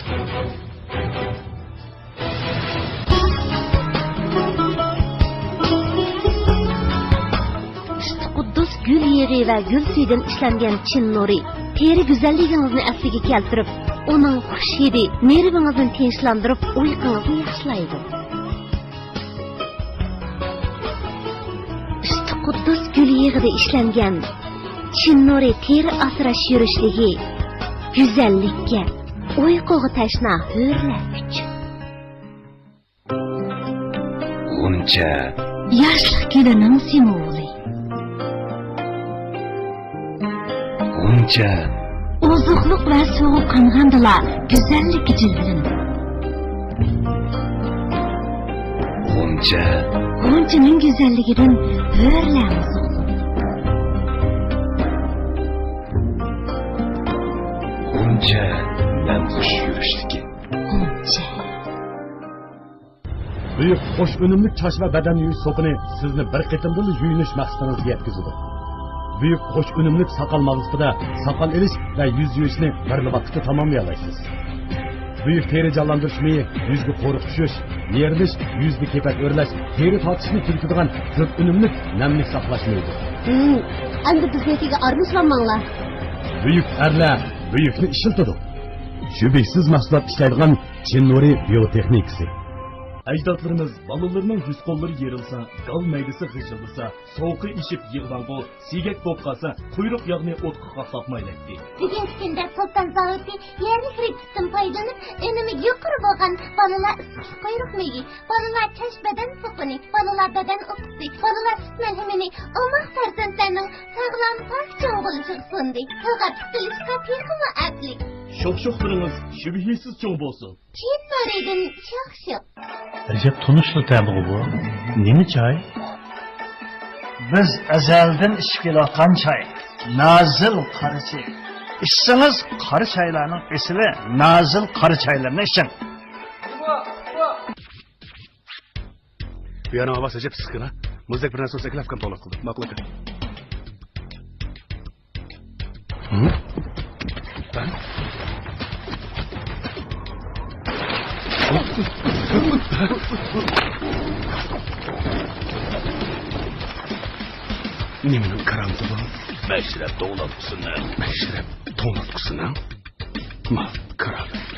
ئۈستى قۇددۇس گۈل يېغى ۋە گۈل سۈيىدىن ئىشلەنگەن چىن نۇرى تېرە گۈزەللىكىڭىزنى ئەسلىگە كەلتۈرۈپ، ئۇنىڭ خۇش ھىدى نېرۋىڭىزنى تىنچلاندۇرۇپ، ئۇيقۇڭىزنى ياخشىلايدۇ. ئۈستى قۇددۇس گۈل يېغىدا ئىشلەنگەن چىن نۇرى تېرە ئاسراش يۈرۈشلۈكى، گۈزەللىككە، ئۇيقۇغا تەشنا ھۆرلەپ ئۈچۈن. غۇنچە. ياشلىق گۈلىنىڭ سىمۋولى. غۇنچە. ئوزۇقلۇق ۋە سۇغا قانغاندىلا گۈزەللىككە جىلۋىلىنىدۇ. غۇنچە. غۇنچىنىڭ گۈزەللىكىدىن ھۆرلەڭ سۇلۇق. غۇنچە. نەمخۇش يۈرۈشلۈكى. غۇنچە. بۈيۈك قوش ئۈنۈملۈك چاچ ۋە بەدەن يۇيۇش سوپۇنى سىزنى بىر قېتىمدىلا يۇيۇنۇش مەقسىتىڭىزگە يەتكۈزىدۇ. بۈيۈك قوش ئۈنۈملۈك ساقال ماغزىپىدا ساقال ئېلىش ۋە يۈز يۇيۇشنى بىرلا ۋاقىتتا تاماملىيالايسىز. بۈيۈك تېرە جانلاندۇرۇش مېيى يۈزگە قورۇق چۈشۈش، يېرىلىش، يۈزدە كېپەك ئۆرلەش، تېرە تارتىشنى تۈگىتىدىغان كۆپ ئۈنۈملۈك نەملىك ساقلاش مېيىدۇر. ھىم، ئەمدى بىزنىڭكىگە ئارىلىشىۋالماڭلار. بۈيۈك ئەرلەر بۈيۈكنى ئىشلىتىدۇ. شۈبھىسىز مەھسۇلات ئىشلەيدىغان چىن نۇرى بىيو تېخنىكىسى. ئەجدادلىرىمىز بالىلىرىنىڭ يۈز-قوللىرى يېرىلسا، گال مەيدىسى غىژىلدىسا، سوغۇقى ئېشىپ يىغلاڭغۇ، سىيگەك بولۇپ قالسا، قۇيرۇق ياغنى ئوتقا قاقلاپ مايلايتتى. بۈگۈنكى كۈندە سۇلتان زاۋۇتى يەرلىك رېتسېپتىن پايدىلىنىپ، ئۈنۈمى يۇقىرى بولغان بالىلار ئىسسىقلىق قۇيرۇق مېيى، بالىلار چاچ بەدەن سوپۇنى، بالىلار بەدەن ئۇپىسى، بالىلار سۈت مەلھىمىنى ئوماق پەرزەنتلەرنىڭ ساغلام، پاك چوڭ بولۇشىغا سۇندى. تىلغا پۈتۈلۈشكە تېخىمۇ ئەپلىك. شوخ-شوخلىرىڭىز شۈبھىسىز چوڭ بولسۇن. چىن نۇرىدىن شوخ-شوخ. ئەجەب تونۇشلا تەمىغۇ بۇ. نېمە چاي؟ بىز ئەزەلدىن ئىچىپ كېلىۋاتقان چاي. نازىل قارا چاي. ئىچسىڭىز، قارا چايلارنىڭ ئېسىلى نازىل قارا چايلىرىنى ئىچىڭ. بۇ يەرنىڭ ھاۋاسى ئەجەب ئىسسىقكەن ھە. مۇزدەك بىر نەرسە بولسا ئەكېلىپ ئاكام توڭلاپ قىلدى. ماقۇل ئاكا. نېمىنىڭ كارامىتى بۇ؟ مەشرەپ توڭلاتقۇسىنىڭ. مەشرەپ توڭلاتقۇسىنىڭ؟ ما، كارامەت.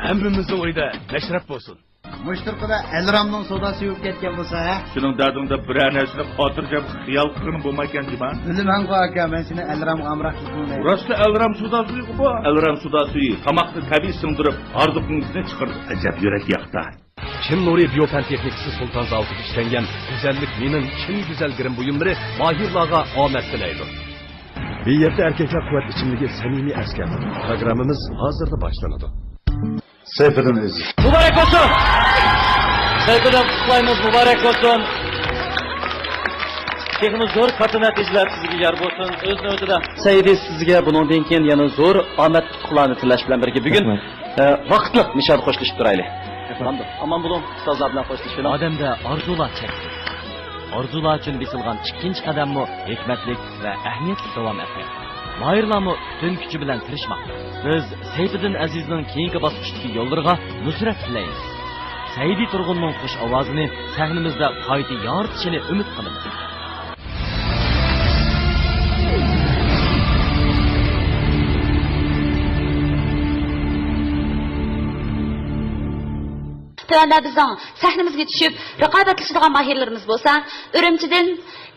ھەممىمىزنىڭ ئۆيىدە مەشرەپ بولسۇن. مۇشتۇرقىدا ئەلرامنىڭ سودا سۈيى بولۇپ كەتكەن بولسا، ھە؟ سېنىڭ دەردىڭدە بىرەر نەرسىنى خاتىرجەم خىيال قىلغىنىڭ بولمايكەن جۇما؟ بىلىمەنغۇ ئاكا، مەن سېنىڭ ئەلرامغا ئامراقلىقىڭنى. راستلا ئەلرام سودا سۈيىغۇ بۇ. ئەلرام سودا سۈيى تاماقنى تەبىئىي سىڭدۈرۈپ، ھاردۇقىڭىزنى چىقىرىدۇ. ئەجەب يۈرەك ياقتا. چىن نۇرى بىيو پەن تېخنىكىسى سۇلتان زاۋۇتىدا ئىشلەنگەن گۈزەللىك مېنىڭ چىن گۈزەل گىرىم بۇيۇملىرى ماھىرلارغا ئومەك تىلەيدۇ. بىر يەردە ئەركەكلەر قۇۋۋەت ئىچىملىكى سەمىمىي ئەسكەرتىدۇ. پروگراممىمىز ھازىرلا باشلىنىدۇ. سەيپىدىن ئېزىز. مۇبارەك بولسۇن! سەيپىدىن قۇتلۇقلايمىز، مۇبارەك بولسۇن! تېخىمۇ زور كاتتا نەتىجىلەر سىزگە يار بولسۇن. ئۆز نۆۋىتىدە سەئىدى، سىزگە بۇنىڭدىن كېيىن يەنە زور ئومەت ئۇتۇقلارنى تىلەش بىلەن بىرگە، بۈگۈن، رەھمەت. ئە، ۋاقىتلىق نىشانغا قوشۇلۇشۇپ تۇرايلى. رەھمەت. ئامان بولۇڭ، ئۇستازلار بىلەن خوشلىشىۋېلىڭ. ئادەمدە ئارزۇلار چەكسىز. ئارزۇلار ئۈچۈن بېسىلغان ئىككىنچى قەدەممۇ ھېكمەتلىك ۋە ئەھمىيەتلىك داۋام ئەسەر. ماھىرلارمۇ پۈتۈن كۈچى بىلەن تىرىشماقتا. بىز سەيپىدىن ئەزىزنىڭ كېيىنكى باسقۇچتىكى يوللىرىغا نۇسرەت تىلەيمىز. سەئىدى تۇرغۇننىڭ خۇش ئاۋازىنى سەھنىمىزدە قايتا يارىتىشىنى ئۈمىد قىلىمىز. تۆۋەندە بىزنىڭ سەھنىمىزگە چۈشۈپ رىقابەتلىشىدىغان ماھىرلىرىمىز بولسا، ئۈرۈمچىدىن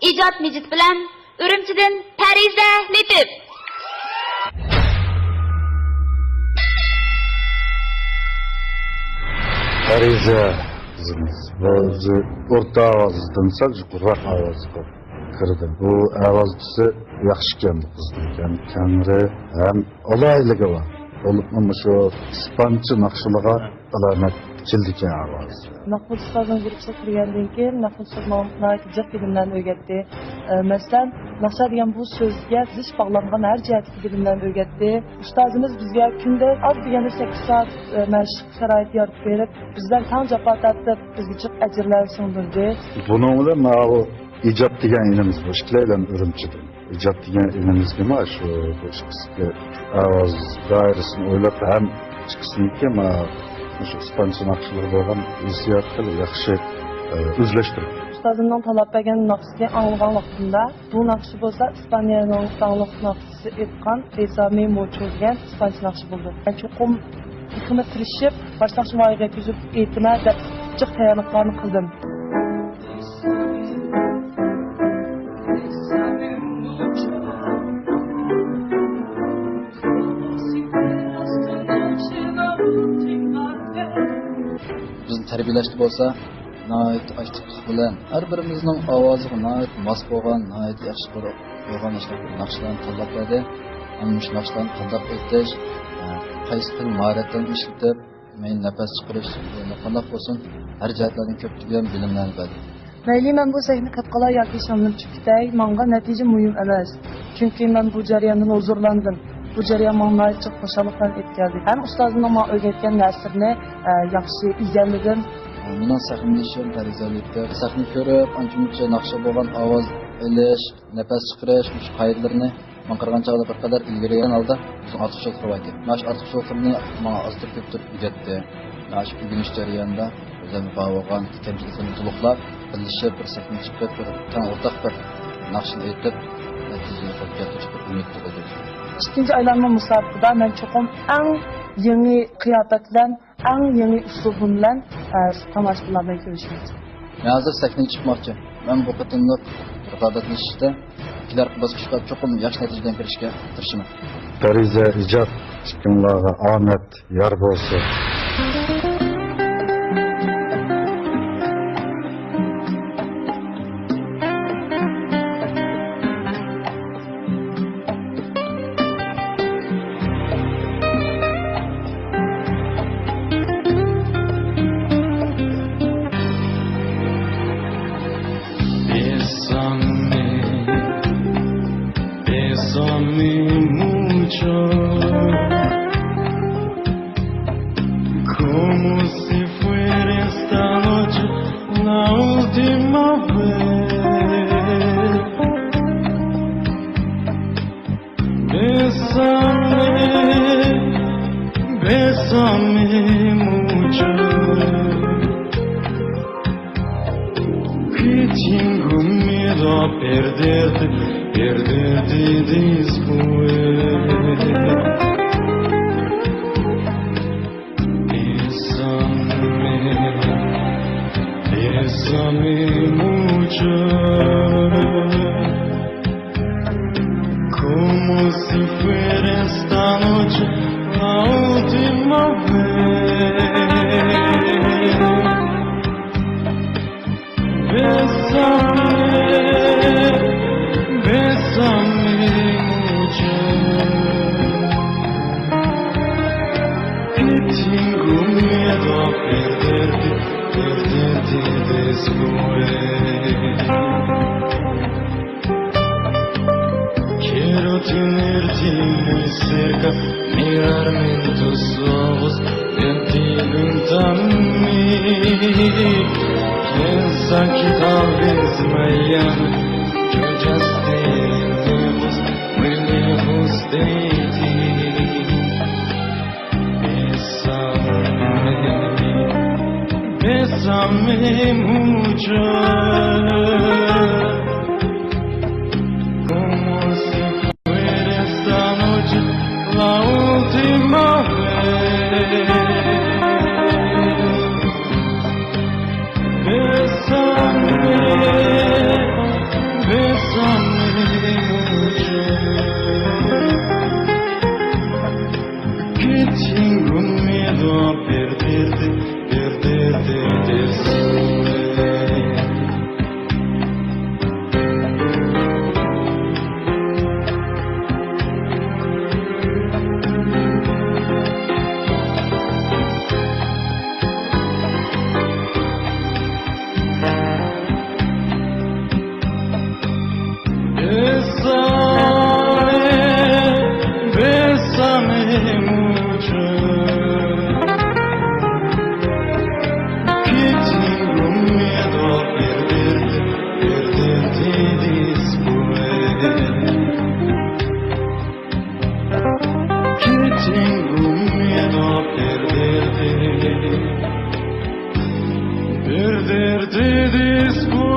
ئىجاد مىجىت بىلەن ئۈرۈمچىدىن پەرىزە لېتىپ. پەرىزە قىزىمىز، بۇ ئۆزى ئورتا ئاۋازدىن سەل يۇقىرىراق ئاۋازغا كىردى. بۇ ئاۋازچىسى ياخشىكەن بۇ قىزنىڭ. ھەم تەڭرى، ھەم ئالاھىدىلىكى بار. بولۇپمۇ مۇشۇ ئىسپانچە ناخشىلىرىغا ئالامەت كېلىدىكەن ئاۋازى. مەخمۇت ئۇستازنىڭ گۇرۇپپىسىغا كىرگەندىن كېيىن، مەخمۇت ئۇستاز ماڭا ناھايىتى جىق بىلىملەرنى ئۆگەتتى. ئە، مەسىلەن، ناخشا دېگەن بۇ سۆزگە زىچ باغلانغان ھەر جەھەتتىكى بىلىملەرنى ئۆگەتتى. ئۇستازىمىز بىزگە كۈندە ئاز دېگەندە سەككىز سائەت، ئە، مەشىق شارائىتى يارىتىپ بېرىپ، بىزدىن تەڭ جاپا تارتىپ، بىزگە جىق ئەجىرلەرنى سىڭدۈردى. بۇنىڭ بىلەن ماۋۇ ئىجاد دېگەن ئىنىمىز، بۇ ئىككىلەيلەن ئۈرۈمچىدىن. ئىجاد دېگەن ئىنىمىزگە ما شۇ، بۇ ئىككىسىگە ئاۋاز دائىرىسىنى ئويلاپ، ھەم ئىككىسىنىڭكى ما مۇشۇ ئىسپانچە ناخشىلىرىغا بولغان ھېسسىياتى خېلى ياخشى، ئە، ئۆزلەشتۈرۈپتۇ. ئۇستازىمنىڭ تاللاپ بەرگەن ناخشىسىنى ئاڭلىغان ۋاقتىمدا، بۇ ناخشا بولسا ئىسپانىيەنىڭ داڭلىق ناخشىسى ئېيتقان بېسامى موچو دېگەن ئىسپانچە ناخشا بولىدۇ. مەن چوقۇم تېخىمۇ تىرىشىپ، باشلامچى ماھىرغا يەتكۈزۈپ ئېيتىمەن دەپ جىق تەييارلىقلارنى قىلدىم. بىزنى تەربىيەلەشتە بولسا، ناھايىتى ئاكتىپلىق بىلەن ھەر بىرىمىزنىڭ ئاۋازىغا ناھايىتى ماس بولغان، ناھايىتى ياخشى بولغان ناخشىلارنى تاللاپ بەردى. ھەم مۇشۇ ناخشىلارنى تاللاپ ئېيتىش، قايسى خىل ماھارەتلەرنى ئىشلىتىپ، مەيلى نەپەس چىقىرىش، قانداق بولسۇن، ھەر جەھەتلەردىن كۆپلىگەن بىلىملەرنى بەردى. مەيلى مەن بۇ سەھنىگە كاتقالا ياكى شامىلىم چۈشۈپ كېتەي، ماڭا نەتىجە مۇھىم ئەمەس. چۈنكى مەن بۇ جەرياندىن ھۇزۇرلاندىم. بۇ جەريان ماڭا ناھايىتى چوڭ خۇشاللىقلارنى ئېلىپ كەلدى. ھەم ئۇستازىمنىڭ ماڭا ئۆگەتكەن نەرسىلىرىنى، ئە، ياخشى ئىگىلىدىم. مېنىڭ سەھنىدە ئىشىم پەرىزە لېتىپ. سەھنىنى كۆرۈپ، ئانچە-مۇنچە ناخشا بولغان ئاۋاز ئېلىش، نەپەس چىقىرىش، مۇشۇ قائىدىلىرىنى ماڭا قارىغان چاغدا بىر قەدەر ئىلگىرىلىگەن ھالدا ئۆزىنىڭ ئارتۇقچىلىقلىرى بار ئىكەن. مانا شۇ ئارتۇقچىلىقلىرىنى ماڭا ئازدۇر كۆپتۇر ئۆگەتتى. مانا شۇ ئۆگىنىش جەريانىدا ئۆزۈمنىڭ بار بولغان كەمچىلىكلىرىنى تولۇقلاپ، بىرلىشىپ بىر سەھنىگە چىقىپ، بىر تەڭ ئورتاق بىر ناخشىنى ئېيتىپ، نەتىجىنى قولغا كەلتۈرۈش بىر ئۈمىدتە بولدۇم. ئىككىنچى ئايلانما مۇسابىقىدە مەن چوقۇم ئەڭ يېڭى قىياپەت بىلەن، ئەڭ يېڭى ئۇسلۇبىم بىلەن، ئە، تاماشىبىنلار بىلەن كۆرۈشىمىز. مەن ھازىر سەھنىگە چىقماقچى. مەن بۇ قېتىملىق رىقابەتلىشىشتە كېلەر باسقۇچقا چوقۇم ياخشى نەتىجە بىلەن كىرىشكە تىرىشىمەن. پەرىزە ئىجاد، ئىككىڭلارغا ئامەت يار بولسۇن. Bésame, bésame mucho, como si fuera esta noche la última vez. Bésame, bésame mucho, que tengo miedo a perderte, perderte después. Bésame, bésame mucho, como si fuera esta noche la última vez. Bésame, bésame mucho. Tenerte muy cerca, mirarme en tus ojos, verte junto a mí. Piensa que tal vez mañana yo ya esté lejos, muy lejos de ti. Bésame, bésame mucho, como si fuera esta noche la última vez. Bésame, bésame mucho. Que tengo miedo a perderte, perderte después. Bésame, bésame mucho. Que tengo miedo a perderte, perderte después. Que tengo miedo a perderte, perderte después.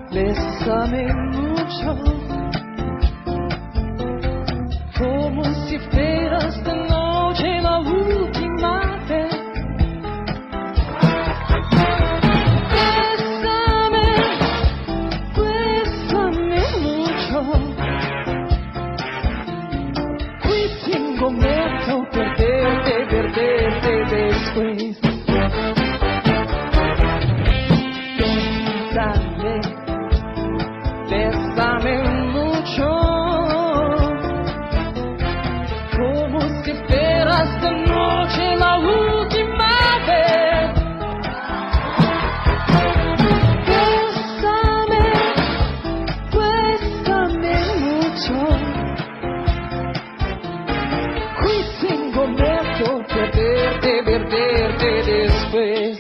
Bésame mucho, como si fuera esta noche la última vez. Bésame, bésame mucho. Que tengo miedo perderte, perderte después. Bésame, bésame mucho, como si fuera esta noche la última vez. Bésame, bésame mucho. Que tengo miedo perderte, perderte después.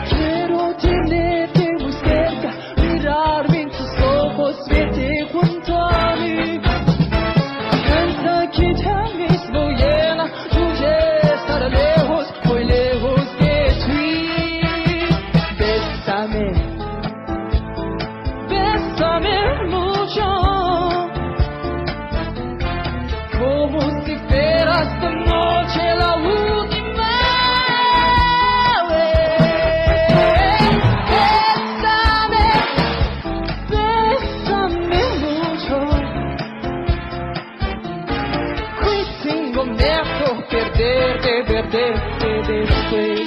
Quiero tenerte muy cerca, mirarme en tus ojos, verte junto a mí. Piensa que tal vez mañana yo ya estaré lejos, muy lejos de ti. Bésame, bésame mucho, como si fuera esta noche la última vez. Bésame, bésame mucho. Que tengo miedo perderte, perderte después.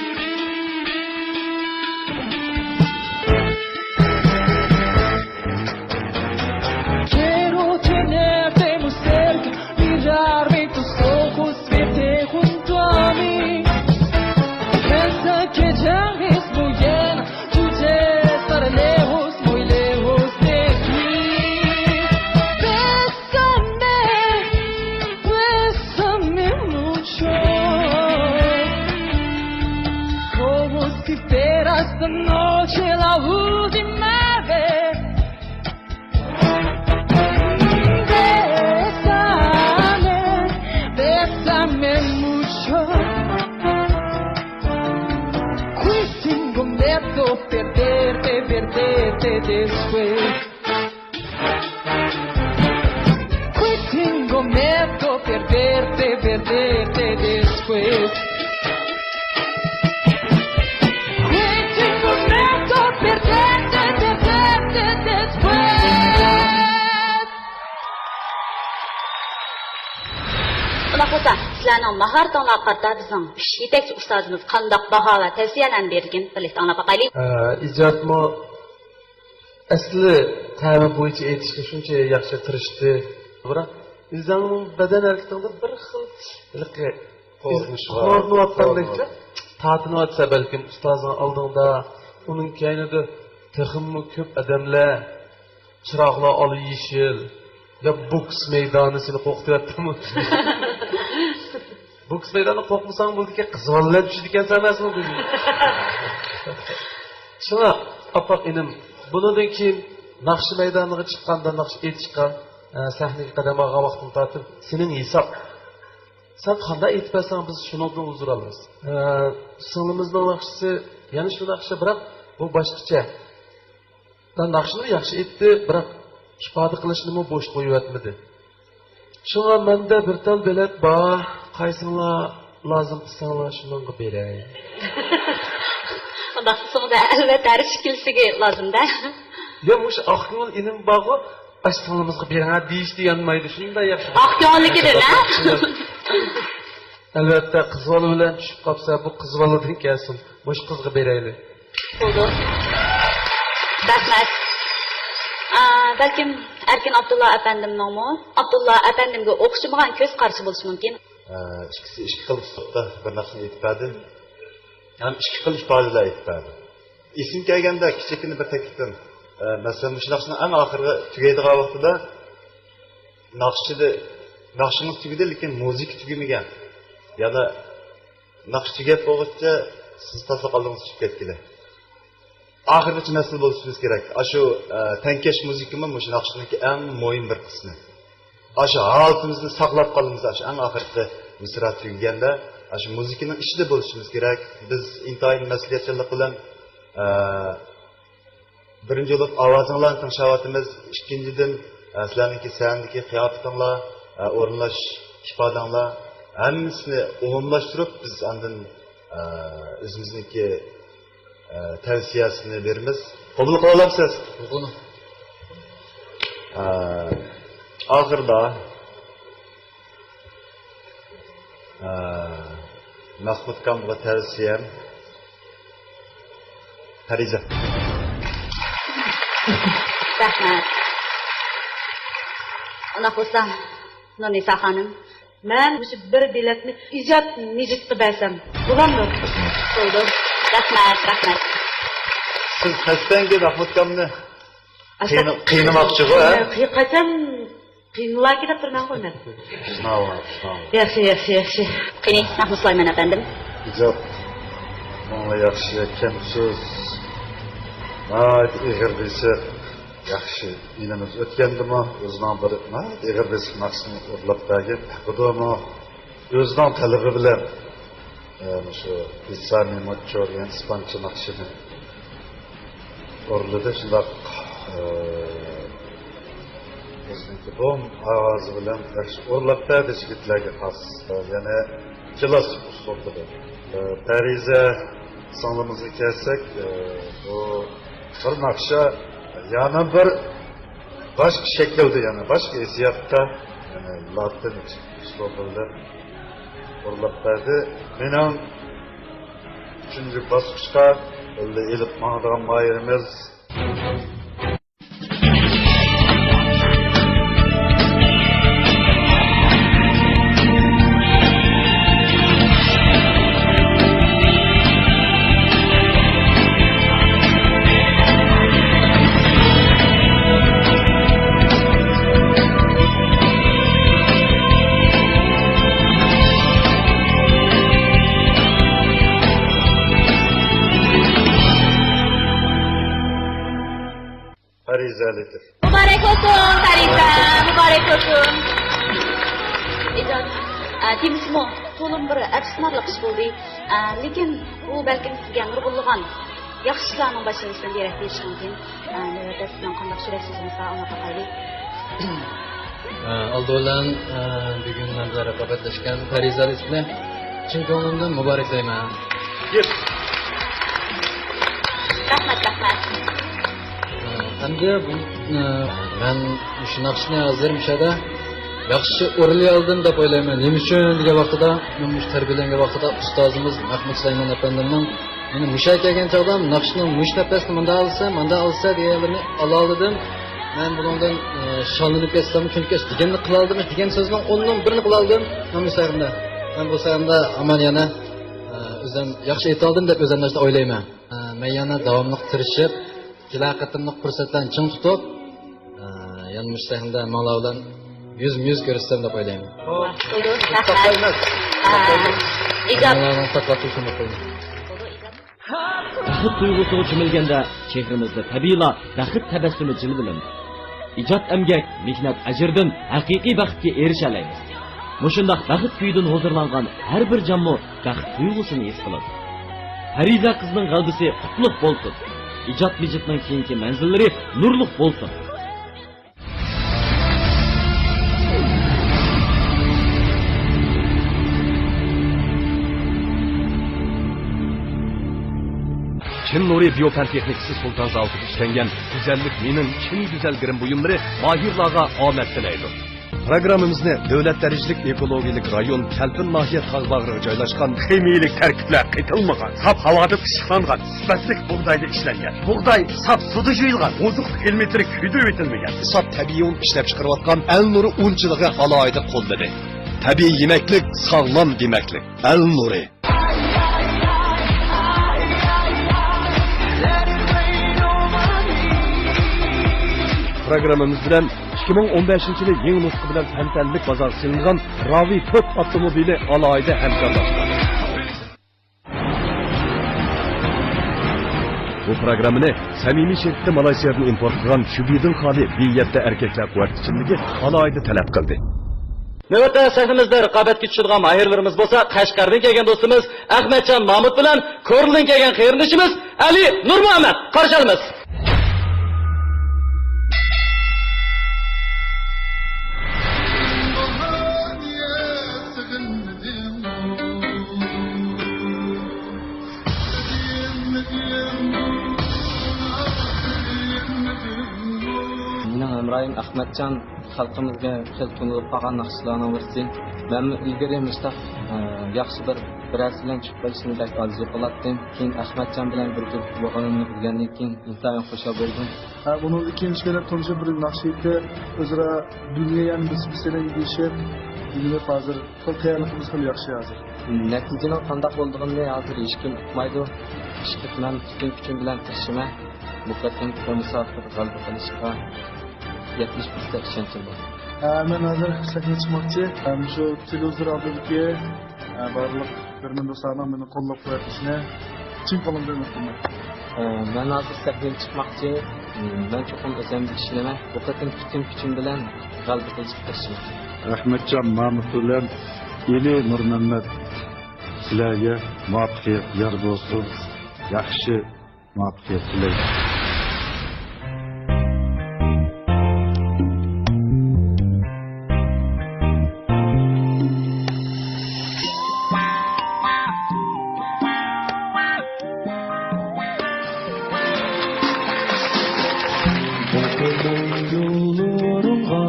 Quiero tenerte muy cerca, mirarme en tus ojos, verte junto a mí. Piensa que ya es muy llena, yo ya estaré lejos, muy lejos de ti. Bésame, bésame mucho, como si fuera esta noche la última vez. Bésame, bésame mucho. Que tengo miedo perderte, perderte después. Que tengo miedo perderte, perderte después. Que tengo miedo perderte, perderte después. شۇنداق بولسا، سىلەرنىڭ ماھارىتىڭلارغا قارىتا بىزنىڭ ئىش يېتەكچى ئۇستازىمىز قانداق باھا ۋە تەۋسىيەلەرنى بېرىدىكىن، بىرلىكتە ئاڭلاپ باقايلى. ئە، ئىجادمۇ ئەسلى تەمى بويىچە ئېيتىشقا شۇنچە ياخشى تىرىشتى. بىراق ئۆزۈڭنىڭ بەدەن ھەرىكىتىڭدە بىر خىل ھېلىقى قورقۇنچ بار. قورقۇنۇۋاتقاندەكچە تارتىنىۋاتسا، بەلكىم ئۇستازىڭ ئالدىڭدا، ئۇنىڭ كەينىدە تېخىمۇ كۆپ ئادەملەر، چىراغلار ئالا يېشىل، يا بوكس مەيدانى سېنى قورقۇتۇۋەتتىمۇ؟ بوكس مەيدانى قورقمىساڭ بولىدىكەن، قىز بالىلار چۈشىدىكەنسەن ئەمەسمۇ بۈگۈن؟ شۇڭا، ئاپاق ئىنىم، بۇنىڭدىن كېيىن ناخشا مەيدانىغا چىققاندا، ناخشا ئېيتىشقا، ئە، سەھنىگە قەدەم ئالغان ۋاقتىڭ تارتىپ سېنىڭ ھېساب. سەن قانداق ئېيتىپ بەرسەڭ، بىز شۇنىڭدىن ھۇزۇر ئالىمىز. ئە، سىڭلىمىزنىڭ ناخشىسى يەنە شۇ ناخشا، بىراق بۇ باشقىچە. ناخشىنى ياخشى ئېيتتى، بىراق ئىپادە قىلىشنىمۇ بوش قويۇۋەتمىدى. شۇڭا مەندە بىر تال بېلەت بار، قايسىڭلار لازىم قىلساڭلار شۇنىڭغا بېرەي. ئۇنداق دېسىڭىز، ئەلۋەتتە، ھەر ئىككىلىسىگە لازىم-دە. يا، مۇشۇ ئاق كۆڭۈل ئىنىم بارغۇ، ئاشۇ سىڭلىمىزغا بېرىڭە دېيىشتە يانمايدۇ، شۇنداق ياخشى. ئاق كۆڭۈللۈكىدىن، ھە؟ ئەلۋەتتە، قىز بالا بىلەن چۈشۈپ قاپسەن، بۇ قىز بالىدىن كەلسۇن. مۇشۇ قىزغا بېرەيلى. بولىدۇ. رەھمەت. ئا، بەلكىم ئەركىن ئابدۇللا ئەپەندىمنىڭمۇ ئابدۇللا ئەپەندىمگە ئوخشىمىغان كۆز قارىشى بولۇشى مۇمكىن. ئا، ئىككىسى ئىككى خىل ئۇسلۇبتا بىر ناخشىنى ئېيتىپ بەردى. ھەم ئىككى خىل ئىپادىلەر ئېيتىپ بەردى. ئېسىمگە كەلگەندە كىچىككىنە بىر تەكلىپىم. ئا، مەسىلەن، مۇشۇ ناخشىنىڭ ئەڭ ئاخىرىغا تۈگەيدىغان ۋاقتىدا ناخشىدا، ناخشىڭىز تۈگىدى، لېكىن مۇزىكا تۈگىمىگەن. يەنە ناخشا تۈگەپ بولغۇچە سىز تازىلىق ئالدىڭىز چۈشۈپ كەتكىلى. ئاخىرغىچە مەسىلە بولۇشىمىز كېرەك. ئاشۇ، ئە، تەڭكەش مۇزىكىمۇ مۇشۇ ناخشىنىڭكى ئەڭ مۇھىم بىر قىسمى. ئاشۇ ھالىتىمىزنى ساقلاپ قالىمىز ئاشۇ ئەڭ ئاخىرقى مىسرا تۈگىگەندە. ئاشۇ مۇزىكىنىڭ ئىچىدە بولۇشىمىز كېرەك. بىز ئىنتايىن مەسئۇلىيەتچانلىق بىلەن، ئە، بىرىنچى بولۇپ ئاۋازىڭلارنى تىڭشاۋاتىمىز. ئىككىنچىدىن، ئە، سىلەرنىڭكى سەھنىدىكى قىياپىتىڭلار، ئە، ئورۇنلاش ئىپادەڭلار، ھەممىسىنى ئومۇملاشتۇرۇپ، بىز ئاندىن، ئە، ئۆزىمىزنىڭكى، ئە، تەۋسىيەسىنى بېرىمىز. قوبۇل قىلالامسىز؟ قوبۇل. ئە، ئاخىرىدا ئە، مەخمۇت ئاكامغا تەۋسىيەم، پەرىزە. رەھمەت. ئۇنداق بولسا، نۇرنىسا خانىم. مەن مۇشۇ بىر بېلەتنى ئىجاد مىجىتقا بەرسەم بولامدۇ؟ بولىدۇ. رەھمەت، رەھمەت. سىز قەستەنكى مەخمۇت ئاكامنى قىينا-، قىينىماقچىغۇ، ھە؟ قىي-، قاچان قىينىلاكى دەپ تۇرمەنغۇ مەن. سىناۋ، سىناۋ. ياخشى، ياخشى، ياخشى. قېنى، مەخمۇت سۇلايمان ئەپەندىم. ئىجاد، ماڭا ياخشى، كەم سۆز. ناھايىتى ئېغىر بېسىق. ياخشى، ئىنىمىز ئۆتكەندىمۇ ئۆزىنىڭ بىر ناھايىتى ئېغىر بېسىق ناخشىسىنى ئورلاپ بەرگەن. ھەققىدىمۇ ئۆزىنىڭ تەلىپى بىلەن، ئە، مۇشۇ پىسانى ماتچور، يەنى ئىسپانچە ناخشىنى ئورۇنلىدى. شۇنداق، ئە، ئۆزىنىڭكى بوم ئاۋازى بىلەن ياخشى ئورۇنلاپ بەردى، يىگىتلەرگە خاس، ئە، يەنە كىلاسسىك ئۇسلۇبىدا. ئە، پەرىزە سىڭلىمىزغا كەلسەك، ئە، بۇ بىر ناخشا، يەنە بىر باشقا شەكىلدە، يەنە باشقا ھېسسىياتتا، يەنە لاتىن ئۇسلۇبىدا ئورۇنلاپ بەردى. مېنىڭ ئۈچىنچى باسقۇچقا بىللە ئېلىپ ماڭىدىغان ماھىرىمىز. پەرىزە لېتىپ. مۇبارەك بولسۇن، پەرىزە، مۇبارەك بولسۇن. ئىجاد، ئە، تېمىسىمۇ تولىمۇ بىر ئەپسۇسلىنارلىق ئىش بولدى. ئە، لېكىن بۇ بەلكىم سىزگە نۇرغۇنلىغان ياخشى ئىشلارنىڭ باشلىنىشىدىن دېرەك بېرىشى مۇمكىن. ئە، نۆۋەتتە سىزنىڭ قانداق يۈرەك سۆزىڭىز بار، ئاڭلاپ باقايلى. ئە، ئالدى بىلەن، ئە، بۈگۈن مەن بىلەن رىقابەتلەشكەن پەرىزە لېتىپنى چىن كۆڭلۈمدىن مۇبارەكلەيمەن. يېس. رەھمەت، رەھمەت. ئەمدى بۇ، مەن مۇشۇ ناخشىنى ھازىر مۇشۇ يەردە ياخشى ئورۇنلىيالدىم دەپ ئويلايمەن. نېمە ئۈچۈن دېگەن ۋاقتىدا، مەن مۇشۇ تەربىيەلەنگەن ۋاقتىدا ئۇستازىمىز مەھمۇد سۇلايمان ئەپەندىمنىڭ مېنى مۇشۇ يەرگە كەلگەن چاغدا ناخشىنىڭ مۇشۇ نەپەسنى مۇنداق ئالسا، مۇنداق ئالسا دېگەنلىرىنى ئالالىدىم. مەن بۇنىڭدىن، ئە، شاللىنىپ كەتسەم، چۈنكى دېگەننى قىلالىدىم، دېگەن سۆزنىڭ ئوننىڭ بىرىنى قىلالىدىم. مەن بۇ سايەمدە، مەن بۇ سايەمدە ھامان يەنە، ئە، ئۆزۈم ياخشى ئېيتالدىم دەپ ئۆزۈمنى ئويلايمەن. ئە، مەن يەنە داۋاملىق تىرىشىپ، كېلەر قېتىملىق پۇرسەتلەرنى چىڭ تۇتۇپ، ئە، يەنە مۇشۇ سەھنىدە ماڭلار بىلەن يۈزمۇ يۈز كۆرۈشسەم دەپ ئويلايمەن. بولدى، رەھمەت. ساقلايمىز. ھە. ساقلايمىز. ئىجاب. ماڭلارنىڭ ساقلاپ تۇرۇشىنى ئويلايمەن. بەخت تۇيغۇسىغا چۆمۈلگەندە، چېھرىمىزدە تەبىئىيلا بەخت تەبەسسۇمى جىلۋىلىنىدۇ. ئىجاد ئەمگەك، مېھنەت ئەجرىدىن ھەقىقىي بەختكە ئېرىشەلەيمىز. مۇشۇنداق بەخت كۈيىدىن ھۇزۇرلانغان ھەر بىر جانمۇ بەخت تۇيغۇسىنى ھېس قىلىدۇ. پەرىزە قىزنىڭ غەلىبىسى قۇتلۇق بولسۇن! ئىجاد مىجىتنىڭ كېيىنكى مەنزىللىرى نۇرلۇق بولسۇن! چىن نۇرى بىيو پەن تېخنىكىسى سۇلتان زاۋۇتىدا ئىشلەنگەن گۈزەللىك مېنىڭ چىن گۈزەل گىرىم بۇيۇملىرى ماھىرلارغا ئامەت تىلەيدۇ. پروگراممىمىزنى دۆلەت دەرىجىلىك ئېكولوگىيەلىك رايون كەلپىن ناھىيە تاغ باغرىغا جايلاشقان خىمىيەلىك تەركىبلەر قېتىلمىغان، ساپ ھاۋادا پىششىقلانغان، سۈپەتلىك بۇغدايدا ئىشلەنگەن، بۇغداي ساپ سۇدا يۇيۇلغان، ئوزۇقلۇق ئېلېمېنتلىرى كۆيدۈرۈۋېتىلمىگەن، ساپ تەبىئىي ئۇن ئىشلەپچىقىرىۋاتقان ئەلنۇرى ئۇنچىلىقى ئالاھىدە قوللىدى. تەبىئىي يېمەكلىك، ساغلام دېمەكلىك. ئەلنۇرى. پروگراممىمىز بىلەن ئىككى مىڭ ئون بەشىنچى يىلى يېڭى نۇسخا بىلەن تەنتەنىلىك بازارغا سېلىنغان راۋى تۆت ئاپتوموبىلى ئالاھىدە ھەمكارلاشقان. بۇ پروگراممىنى سەمىمىي شىركىتى مالايسىيادىن ئىمپورت قىلغان شۈبھىدىن خالىي بى يەتتە ئەركەكلەر قۇۋۋەت ئىچىملىكى ئالاھىدە تەلەپ قىلدى. نۆۋەتتە سەھنىمىزدە رىقابەتكە چۈشىدىغان ماھىرلىرىمىز بولسا قەشقەردىن كەلگەن دوستىمىز ئەخمەتجان مامۇت بىلەن كورلىدىن كەلگەن قېرىندىشىمىز ئەلى نۇرمۇھەممەت. قارشى ئالىمىز. مېنىڭ ھەمراھىم ئەخمەتجان خەلقىمىزگە خېلى تونۇلۇپ قالغان ناخشىچىلارنىڭ بىرسى. مەنمۇ ئىلگىرى مۇشتاق، ئە، ياخشى بىر بىرەرسى بىلەن چۈشۈپ قېلىشنى بەك ئارزۇ قىلاتتىم. كېيىن ئەخمەتجان بىلەن بىر گۇرۇپپا بولغىنىمنى بىلگەندىن كېيىن ئىنتايىن خۇشال بولدۇم. ھە، بۇنىڭدىن كېيىن ئىككىيلەن تونۇشۇپ بىر ناخشا ئېيتىپ، ئۆزئارا دۇنيا يەنە بىرسى بىرسى بىلەن يېتىشىپ، يەنە ھازىر خىل تەييارلىقىمىز خېلى ياخشى ھازىر. نەتىجىنىڭ قانداق بولىدىغىنىنى ھازىر ھېچكىم ئۇقمايدۇ. ئىشقىلىپ مەن پۈتۈن كۈچۈم بىلەن تىرىشىمەن. بۇ قېتىمقى مۇسابىقىدە غەلىبە قىلىشقا يەتمىش پىرسەنت ئىشەنچىم بار. ھە، مەن ھازىر سەھنىگە چىقماقچى. ھە، مۇشۇ تېلېۋىزور ئالدىدىكى، ھە، بارلىق كۆرۈرمەن دوستلارنىڭ مېنى قوللاپ قۇۋۋەتلىشىنى چىن قولۇمدىن ئۈمىد قىلىمەن. ئە، مەن ھازىر سەھنىگە چىقماقچى. مەن چوقۇم ئۆزۈمگە ئىشىنىمەن. بۇ قېتىم پۈتۈن كۈچۈم بىلەن غەلىبە قىلىشقا تىرىشىمەن. ئەخمەتجان مامۇت بىلەن ئېلى نۇرمەممەت، سىلەرگە مۇۋەپپەقىيەت يار بولسۇن. ياخشى مۇۋەپپەقىيەت تىلەيمەن. باقىمەن يوللىرىڭغا،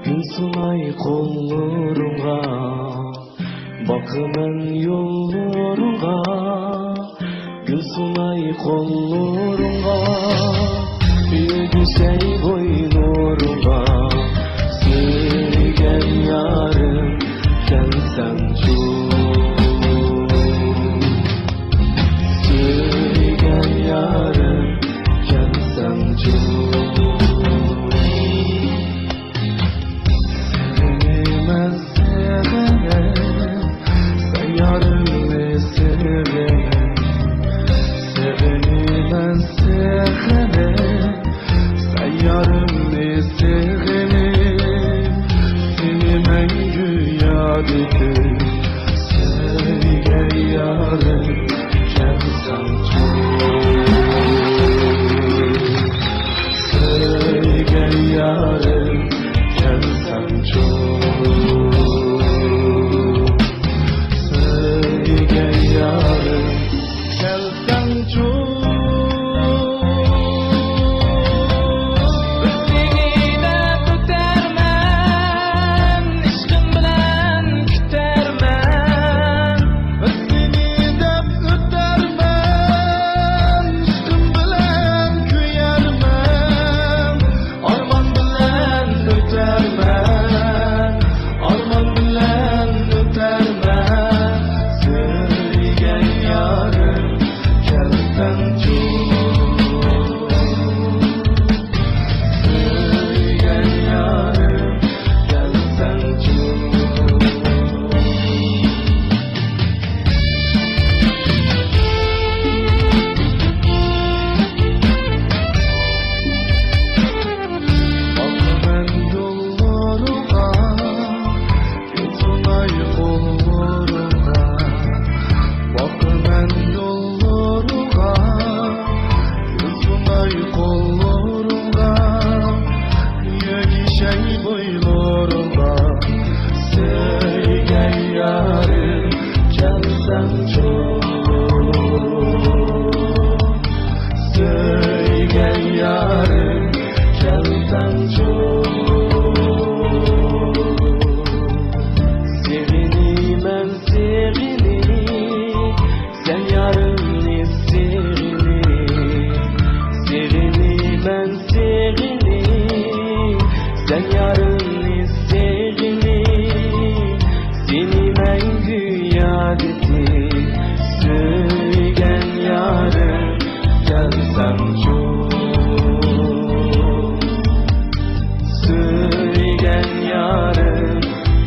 گۈل سۇناي قوللىرىڭغا. باقىمەن يوللىرىڭغا، گۈل سۇناي قوللىرىڭغا، ئۆگۈسەي بوينۇڭغا، سۆيگەن يارىم كەلسەڭچۇ، سۆيگەن يارىم كەلسەڭچۇ. سېغىنىمەن، سېغىنىپ، سەن يارىمنى سېغىنىپ. سېغىنىمەن، سېغىنىپ، سەن يارىمنى سېغىنىپ. سېنى مەڭگۈ ياد ئېتىپ، سۆيگەن يارىم كەلسەڭچۇ، سۆيگەن يارىم كەلسەڭچۇ، سۆيگەن يارىم كەلسەڭچۇ. بىر دېگىنە ئۆتەرمەن. سەن يارىمنى سۆيگىنى، سېنى مەڭگۈ ياد ئېتىپ، سۆيگەن يارىم، كەلسەڭچۇ. سۆيگەن يارىم،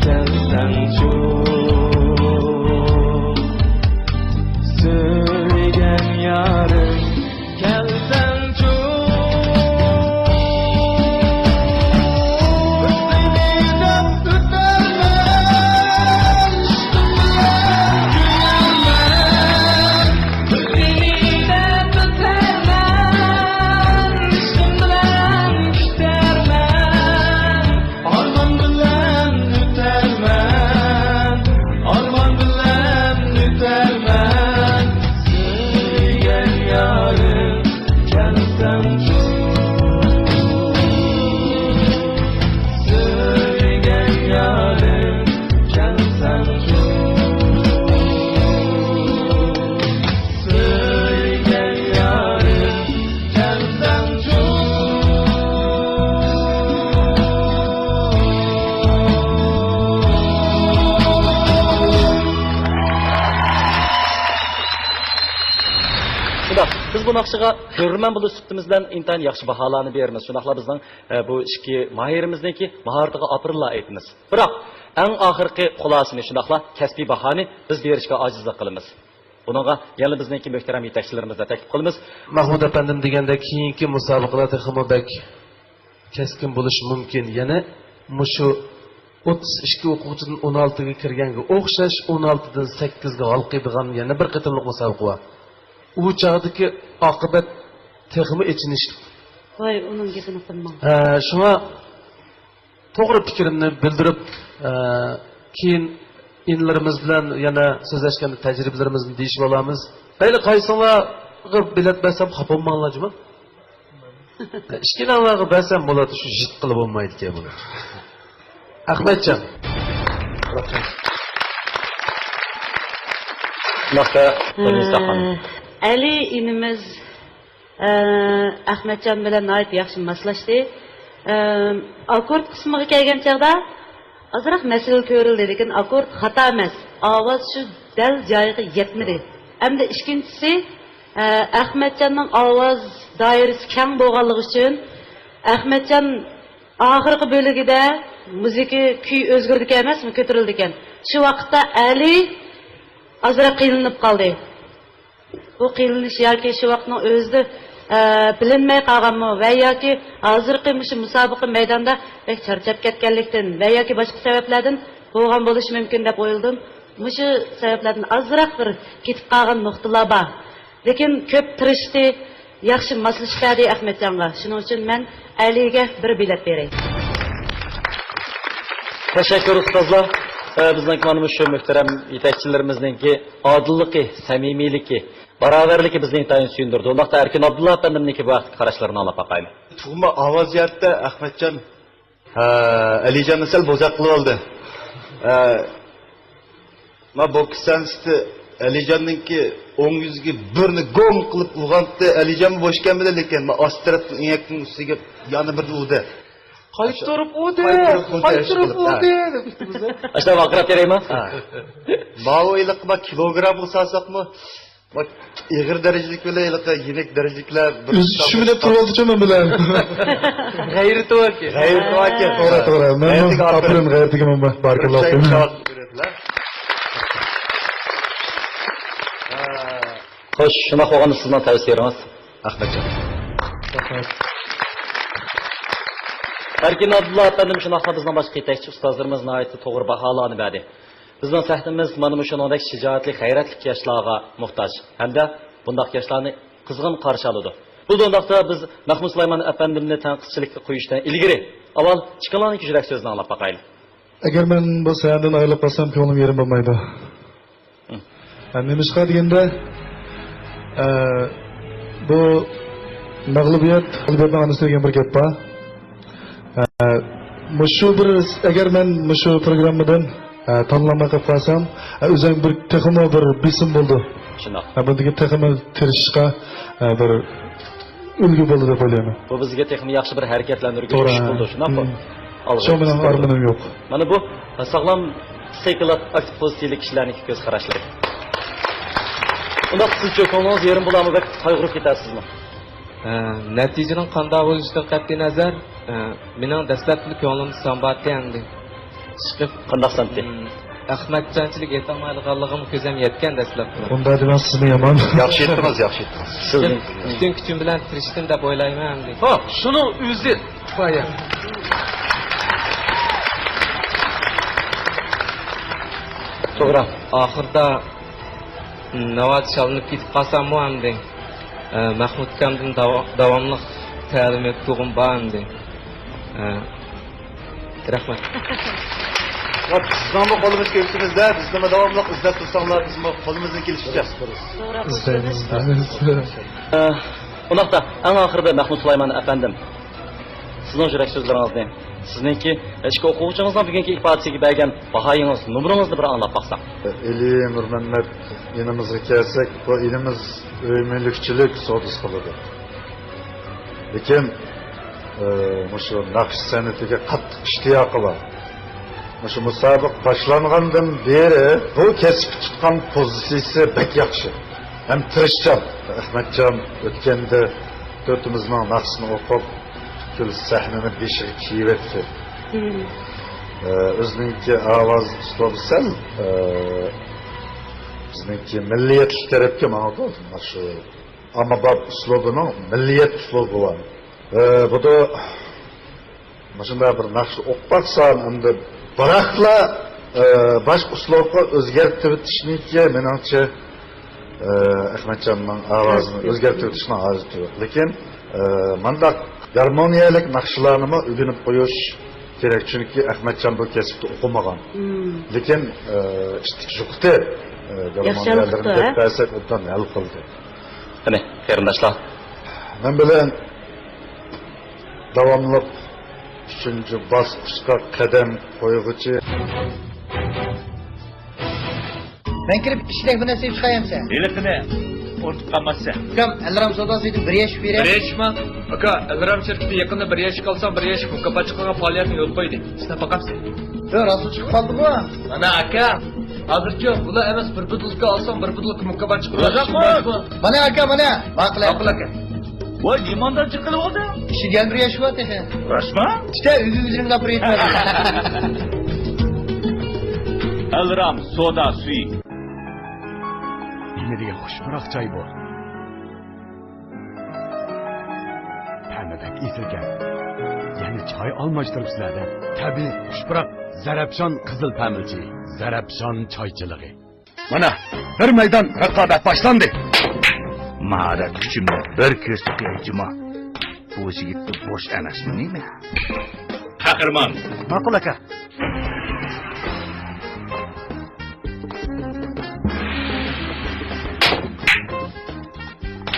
كەلسەڭچۇ. سۆيگەن يارىم، كەلسەڭچۇ. بىر سېنى دەپ ئۆتەرمەن، ئىشقىم بىلەن كۆيەرمەن. بىر سېنى دەپ ئۆتەرمەن، ئىشقىم بىلەن كۈتەرمەن. ئارمان بىلەن ئۆتەرمەن، ئارمان بىلەن ئۆتەرمەن. سۆيگەن يارىم، كەلسەڭچۇ. سۆيگەن يارىم، كەلسەڭچۇ. سۆيگەن يارىم، كەلسەڭچۇ. شۇنداق، بىز بۇ ناخشىغا كۆرۈرمەن بولۇش سۈپىتىمىز بىلەن ئىنتايىن ياخشى باھالارنى بېرىمىز. شۇنداقلا بىزنىڭ، ئە، بۇ ئىككى ماھىرىمىزنىڭكى ماھارىتىغا ئاپىرىنلار ئېيتىمىز. بىراق، ئەڭ ئاخىرقى خۇلاسىنى، شۇنداقلا كەسپىي باھانى بىز بېرىشكە ئاجىزلىق قىلىمىز. بۇنىڭغا يەنە بىزنىڭكى مۆھتەرەم يېتەكچىلىرىمىزنى تەكلىپ قىلىمىز. مەھمۇد ئەپەندىم دېگەندەك، كېيىنكى مۇسابىقىلەر تېخىمۇ بەك كەسكىن بولۇشى مۇمكىن. يەنە مۇشۇ ئوتتۇز ئىككى ئوقۇغۇچىدىن ئون ئالتىگە كىرگەنگە ئوخشاش، ئون ئالتىدىن سەككىزگە ھالقىيدىغان يەنە بىر قېتىملىق مۇسابىقە بار. ئۇ چاغدىكى ئاقىۋەت تېخىمۇ ئېچىنىشلىق. ۋاي، ئۇنىڭ گېپىنى قىلماڭ. ھە، شۇڭا توغرا پىكرىمنى بىلدۈرۈپ، ئە، كېيىن ئىنىلىرىمىز بىلەن يەنە سۆزلەشكەندە تەجرىبىلىرىمىزنى دېيىشىۋالارمىز. مەيلى، قايسىڭلارغا بېلەت بەرسەم خاپا بولماڭلار جۇمۇ. ئىككىلەڭلارغا بەرسەم بولاتتى، شۇ جىت قىلىپ بولمايدىكەن بۇنى. ئەخمەتجان. شۇنداقتا، ئەلى ئىنىمىز ئە، ئەخمەتجان بىلەن ناھايىتى ياخشى ماسلاشتى. ئە، ئاككورد قىسمىغا كەلگەن چاغدا ئازراق مەسىلە كۆرۈلدى، لېكىن ئاككورد خاتا ئەمەس، ئاۋاز شۇ دەل جايىغا يەتمىدى. ئەمدى ئىككىنچىسى، ئە، ئەخمەتجاننىڭ ئاۋاز دائىرىسى كەڭ بولغانلىقى ئۈچۈن، ئەخمەتجان ئاخىرقى بۆلۈگىدە مۇزىكا كۈي ئۆزگىرىدىكەن ئەمەسمۇ، كۆتۈرۈلىدىكەن. شۇ ۋاقىتتا ئەلى ئازراق قىينىلىپ قالدى. بۇ قىينىلىش ياكى شۇ ۋاقىتنىڭ ئۆزىدە، ئە، بىلىنمەي قالغانمۇ ۋە ياكى ھازىرقى مۇشۇ مۇسابىقە مەيدانىدا بەك چارچاپ كەتكەنلىكتىن ۋە ياكى باشقا سەۋەبلەردىن بولغان بولۇشى مۇمكىن دەپ ئويلىدىم. مۇشۇ سەۋەبلەردىن ئازراق بىر كېتىپ قالغان نۇقتىلار بار. لېكىن كۆپ تىرىشتى، ياخشى ماسلىشىپ بەردى ئەخمەتجانغا. شۇنىڭ ئۈچۈن مەن ئەلىگە بىر بېلەت بېرەي. تەشەككۈر ئۇستازلار. ئە، بىزنىڭكى مانا مۇشۇ مۆھتەرەم يېتەكچىلىرىمىزنىڭكى ئادىللىقى، سەمىمىيلىكى، باراۋەرلىكى بىزنى ئىنتايىن سۆيۈندۈرىدۇ. ئۇنداقتا ئەركىن ئابدۇللا ئەپەندىمنىڭكى بۇ ھەقتىكى قاراشلىرىنى ئاڭلاپ باقايلى. تۇغما ئاۋاز جەھەتتە ئەخمەتجان، ھە، ئەلىجاننى سەل بوزەك قىلىۋالدى. ھە، ما بوكس سەنسىتى ئەلىجاننىڭكى ئوڭ يۈزىگە بىرنى گوڭ قىلىپ ئۇرغانتى. ئەلىجانمۇ بوش كەلمىدى، لېكىن ما ئاستى تەرەپتىن ئېڭەكنىڭ ئۈستىگە يەنە بىرنى ئۇردى. قايتۇرۇپ ئۇردى، قايتۇرۇپ ئۇردى، قايتۇرۇپ ئۇردى دەپ ئېيتتى بىزگە. ئاشۇنداق ۋارقىراپ بېرەيمۇ؟ ھە. ماۋۇ ھېلىقى ما كىلوگرامغا سالساقمۇ، ما ئېغىر دەرىجىلىك بىلەن ھېلىقى يېنىك دەرىجىلىكلەر بىر ئۆزى چۈشۈمىنى تۇرۇۋالدىچۇ مەن بىلەن. غەيرىتى باركەن. غەيرىتى باركەن. توغرا، توغرا. مەن غەيرىتىگە ئاپىرىن، غەيرىتىگە مەن باركاللا. ھە. خوش، شۇنداق بولغاندا سىزنىڭ تەۋسىيەڭىز؟ ئەخمەتجان. رەھمەت. ئەركىن ئابدۇللا ئەپەندىم، شۇنداقلا بىزنىڭ باشقا يېتەكچى ئۇستازلىرىمىز ناھايىتى توغرا باھالارنى بەردى. بىزنىڭ سەھنىمىز مانا مۇشۇنىڭدەك شىجائەتلىك، غەيرەتلىك ياشلارغا موھتاج ھەمدە بۇنداق ياشلارنى قىزغىن قارشى ئالىدۇ. بۇ دۇنداقتا بىز مەخمۇت سۇلايمان ئەپەندىمنى تەنقىدچىلىككە قويۇشتىن ئىلگىرى، ئاۋۋال ئىككىڭلارنىڭ يۈرەك سۆزىنى ئاڭلاپ باقايلى. ئەگەر مەن بۇ سەھنىدىن ئايرىلىپ قالسام، كۆڭلۈم يېرىم بولمايدۇ. ھە، نېمىشقا دېگەندە، ئە، بۇ مەغلۇبىيەت، مەغلۇبىيەتنىڭ ئانىسى دېگەن بىر گەپ بار. ئە، مۇشۇ بىر، ئەگەر مەن مۇشۇ پروگراممىدىن، ئە، تاللانماي قېلىپ قالسام، ئە، ئۆزۈم بىر تېخىمۇ بىر بېسىم بولىدۇ. شۇنداق. ئە، بۇندىن كېيىن تېخىمۇ تىرىشىشقا، ئە، بىر ئۈلگە بولىدۇ دەپ ئويلايمەن. بۇ بىزگە تېخىمۇ ياخشى بىر ھەرىكەتلەندۈرگۈچ توغرا. كۈچ بولىدۇ، شۇنداقمۇ؟ مم. شۇ مېنىڭ ئارمىنىم يوق. مانا بۇ ساغلام پسىخىكىلىق، ئاكتىپ پوزىتىۋلىك كىشىلەرنىڭكى كۆز قاراشلىرى. ئۇنداق سىزچۇ، كۆڭلىڭىز يېرىم بولامۇ، بەك قايغۇرۇپ كېتەرسىزمۇ؟ ئە، نەتىجىنىڭ قانداق بولۇشىدىن قەتئىينەزەر، ئە، مېنىڭ دەسلەپتىلا كۆڭلۈمدە سان بارتى ئەمدى. چىقىپ قانداق سانتى؟ ئەخمەتجانچىلىك يېتەلمەيدىغانلىقىمغا كۆزۈم يەتكەن دەسلەپتىلا. ئۇنداق دېمەڭ، سىزمۇ يامان. ياخشى ئېيتتىڭىز، ياخشى ئېيتتىڭىز. پۈتۈن كۈچۈم بىلەن تىرىشتىم دەپ ئويلايمەن ئەمدى. ھو، شۇنىڭ ئۆزى كۇپايە. توغرا. ئاخىردا ناۋادا شاللىنىپ كېتىپ قالساممۇ ئەمدى، ئە، مەخمۇت ئاكامدىن داۋا-، داۋاملىق تەلىم ئۆتكۈزگۈم بار ئەمدى. ئە، رەھمەت. بىزنىڭمۇ قولىمىز كۆكسىمىزدە، بىزنىمۇ داۋاملىق ئىزدەپ تۇرساڭلار، بىزمۇ قولىمىزدىن كېلىشىچە. ئىزدەيمىز، ئىزدەيمىز. ئە، ئۇنداقتا، ئەڭ ئاخىرىدا مەخمۇت سۇلايمان ئەپەندىم، سىزنىڭ يۈرەك سۆزلىرىڭىزنى، سىزنىڭكى ئىككى ئوقۇغۇچىڭىزنىڭ بۈگۈنكى ئىپادىسىگە بەرگەن باھايىڭىز، نومۇرىڭىزنى بىر ئاڭلاپ باقساق. ئېلى نۇرمەمەت ئىنىمىزغا كەلسەك، بۇ ئىنىمىز ئۆي مۈلۈكچىلىك سودىسى قىلىدۇ. لېكىن، ئى، مۇشۇ ناخشا سەنئىتىگە قاتتىق ئىشتىياقى بار. مۇشۇ مۇسابىقە باشلانغاندىن بېرى بۇ كەسىپكە تۇتقان پوزىتسىيىسى بەك ياخشى. ھەم تىرىشچان. ئەخمەتجان ئۆتكەندە تۆتىمىزنىڭ ناخشىسىنى ئوقۇپ، پۈتكۈل سەھنىنى بېشىغا كىيىۋەتتى. مم. ئى، ئۆزىنىڭكى ئاۋاز ئۇسلۇبى سەل، ئى، بىزنىڭكى مىللىيەتلىك تەرەپكە ماڭىدۇ. مانا شۇ ئاممىباب ئۇسلۇبىنىڭ مىللىيەت ئۇسلۇبى بار. ئى، بۇدا مۇشۇنداق بىر ناخشا ئوقۇپ باقسام، ئەمدى بىراقلا، ئى، باشقا ئۇسلۇبقا ئۆزگەرتىۋېتىشنىڭكى، مېنىڭچە، ئى، ئەخمەتجاننىڭ ئاۋازىنى ئۆزگەرتىۋېتىشنىڭ ھاجىتى يوق. لېكىن، ئى، مانداق گارمونىيەلىك ناخشىلارنىمۇ ئۆگىنىپ قويۇش كېرەك، چۈنكى ئەخمەتجان بۇ كەسىپتە ئوقۇمىغان. مم. لېكىن، ئى، ئىتتىك جۇقتى، ئى، گارمونىيەلىرىنى دەپ بەرسەك، ئوبدان ھەل قىلدى. قېنى، قېرىنداشلار. مەن بىلەن داۋاملىق ئۈچىنچى باسقۇچقا قەدەم قويغۇچى. مەن كىرىپ ئىچىدەك بىر نەرسە ئېلىپ چىقايمسەن؟ ھېلىقىنى ئۇنتۇپ قالماسسەن. ئۇكام، ئەلرام سودا سۈيىدىن بىر يەشىك بېرەي. بىر يەشىكما؟ ئۇكا، ئەلرام شىركىتى يېقىندا بىر يەشىك ئالساڭ، بىر يەشىك مۇكاپات چىقىرغان پائالىيەتنى يولغا قويدى. سىناپ باقامسەن؟ يو، راستلا چىقىپ قالدىمۇ؟ مانا ئاكا، ھازىرچۇ بۇلا ئەمەس، بىر بۇدۇلكا ئالساڭ، بىر بۇدۇلكا مۇكاپات چىقىرىدۇ. مانا ئاكا، مانا، ماقۇل. ماقۇل ئاكا. ۋاي، نېمانداق جىق قىلىۋالدىڭ؟ ئىچىدە يەنە بىر يەشىك بار تېخى. راستما؟ ئىشتە ئۆزى ئۆزىنى ئاپىرىپ يېتىۋەردى. ئەلرام سودا سۈيى. نېمە دېگەن خۇش پۇراق چاي بۇ. تەمى بەك ئېسىلكەن. يەنە چاي ئالماشتۇرۇپسىلەر-دە. تەبىئىي خۇش پۇراق زەرەپشان قىزىل پەمىلچىيى، زەرەپشان چايچىلىقى. مانا، بىر مەيدان رىقابەت باشلاندى. ماھارەت كۈچۈمنى بىر كۆرسىتەي جۇما. بۇ يىگىتتە بوش ئەمەسمۇ نېمە؟ قەھرىمان. ماقۇل ئاكا.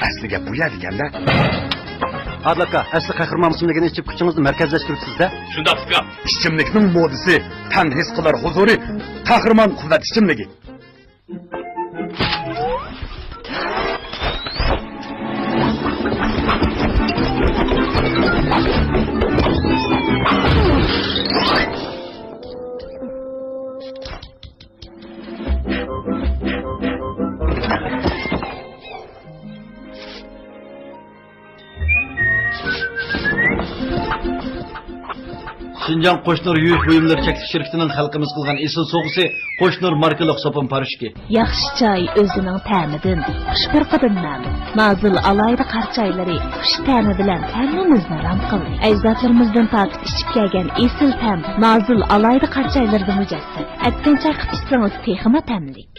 ئەسلى گەپ بۇ يەردىكەن-دە. ئادىل ئاكا، ئەسلى قەھرىمان ئىسىملىكىنى ئىچىپ كۈچىڭىزنى مەركەزلەشتۈرۈپسىز-دە. شۇنداق ئۇكام. ئىچىملىكنىڭ مودىسى، تەن ھېس قىلار ھۇزۇرى، قەھرىمان قۇۋۋەت ئىچىملىكى. شىنجاڭ قوشنۇر يۇيۇش بۇيۇملىرى چەكلىك شىركىتىنىڭ خەلقىمىزگە قىلغان ئېسىل سوۋغىسى، قوشنۇر ماركىلىق سوپۇن پاراشوكى. ياخشى چاي ئۆزىنىڭ تەمىدىن، خۇش پۇرىقىدىن مەلۇم. نازىل ئالاھىدە قارا چايلىرى خۇش تەمى بىلەن ھەممىمىزنى رام قىلدى. ئەجدادلىرىمىزدىن تارتىپ ئىچىپ كەلگەن ئېسىل تەم نازىل ئالاھىدە قارا چايلىرىدا مۇجەسسەم. ئەتكەن چاي قىلىپ ئىچسىڭىز تېخىمۇ تەملىك.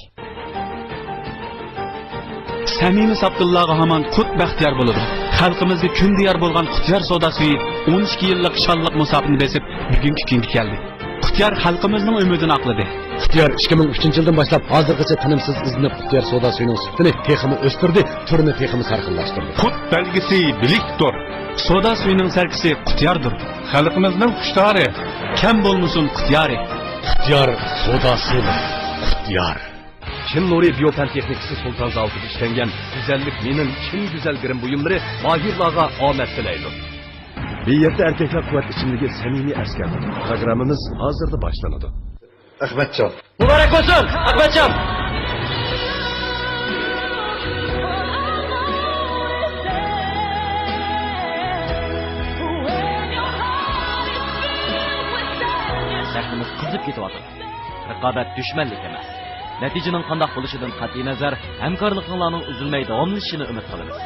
سەمىمىي ساپتىللارغا ھامان قۇت بەختىيار بولىدۇ. خەلقىمىزگە كۈندە يار بولغان قۇتيار سودا سۈيى ئون ئىككى يىللىق شانلىق مۇساپىنى بېسىپ، بۈگۈنكى كۈنگە كەلدى. قۇتيار خەلقىمىزنىڭ ئۈمىدىنى ئاقلىدى. قۇتيار ئىككى مىڭ ئۈچىنچى يىلدىن باشلاپ ھازىرغىچە تىنىمسىز ئىزدىنىپ، قۇتيار سودا سۈيىنىڭ سۈپىتىنى تېخىمۇ ئۆستۈردى، تۈرىنى تېخىمۇ سەرخىللاشتۇردى. قۇت بەلگىسى بىلىكتۇر. سودا سۈيىنىڭ سەركىسى قۇتياردۇر. خەلقىمىزنىڭ خۇشتارى، كەم بولمىسۇن قۇتيارى. قۇتيار سودا سۈيى. قۇتيار. چىن نۇرى بىيو پەن تېخنىكىسى سۇلتان زاۋۇتىدا ئىشلەنگەن گۈزەللىك مېنىڭ چىن گۈزەل گىرىم بۇيۇملىرى ماھىرلارغا ئامەت تىلەيدۇ. بىر يەردە ئەركەكلەر قۇۋۋەت ئىچىملىكى سەمىمىي ئەسكەرتىدۇ. پروگراممىمىز ھازىرلا باشلىنىدۇ. ئەخمەتجان. مۇبارەك بولسۇن، ئەخمەتجان! سەھنىمىز قىزىپ كېتىۋاتىدۇ. رىقابەت دۈشمەنلىك ئەمەس. نەتىجىنىڭ قانداق بولۇشىدىن قەتئىينەزەر، ھەمكارلىقىڭلارنىڭ ئۈزۈلمەي داۋاملىشىشىنى ئۈمىد قىلىمىز.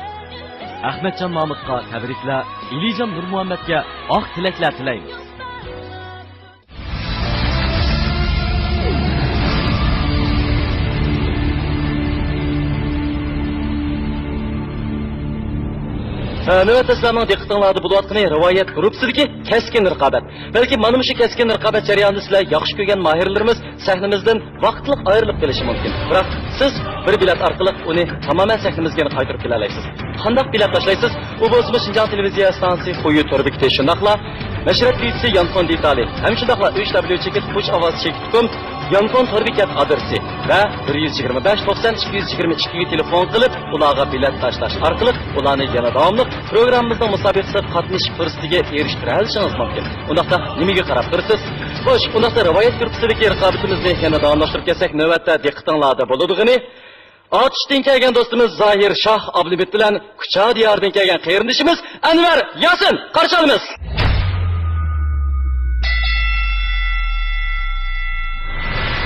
ئەخمەتجان مامۇتقا تەبرىكلەر، ئېلىجان نۇرمۇھەممەتكە ئاق تىلەكلەر تىلەيمىز. نۆۋەتتە سىلەرنىڭ دىققىتىڭلاردا بولۇۋاتقىنى رىۋايەت گۇرۇپپىسىدىكى كەسكىن رىقابەت. بەلكىم مانا مۇشۇ كەسكىن رىقابەت جەريانىدا سىلەر ياخشى كۆرگەن ماھىرلىرىمىز سەھنىمىزدىن ۋاقىتلىق ئايرىلىپ قېلىشى مۇمكىن. بىراق سىز بىر بىلەت ئارقىلىق ئۇنى تامامەن سەھنىمىزگە يەنە قايتۇرۇپ كېلەلەيسىز. قانداق بىلەت تاشلايسىز؟ ئۇ بولسىمۇ شىنجاڭ تېلېۋىزىيە ئىستانسىسى خۇيۇ تور بېكىتى، شۇنداقلا نەشرىيات كۈيچىسى يانفون دېتالى ھەم شۇنداقلا ئۈچ دبليۇ چېكىت پۇچ ئاۋاز چېكىت كوم يانفون تور بېكەت ئادرېسى ۋە بىر يۈز يىگىرمە بەش، توقسەن، ئىككى يۈز يىگىرمە ئىككىگە تېلېفون قىلىپ، ئۇلارغا بېلەت تاشلاش ئارقىلىق ئۇلارنى يەنە داۋاملىق پروگراممىمىزنىڭ مۇسابىقىسىگە قاتنىشىش پۇرسىتىگە ئېرىشتۈرەلىشىڭىز مۇمكىن. ئۇنداقتا نېمىگە قاراپ تۇرىسىز؟ خوش، ئۇنداقتا رىۋايەت گۇرۇپپىسىدىكى رىقابىتىمىزنى يەنە داۋاملاشتۇرۇپ كەتسەك، نۆۋەتتە دىققىتىڭلاردا بولىدىغىنى، ئاتۇشتىن كەلگەن دوستىمىز زاھىر شاھ ئابلىمىت بىلەن كۇچا دىيارىدىن كەلگەن قېرىندىشىمىز ئەنۋەر ياسىن، قارشى ئالىمىز.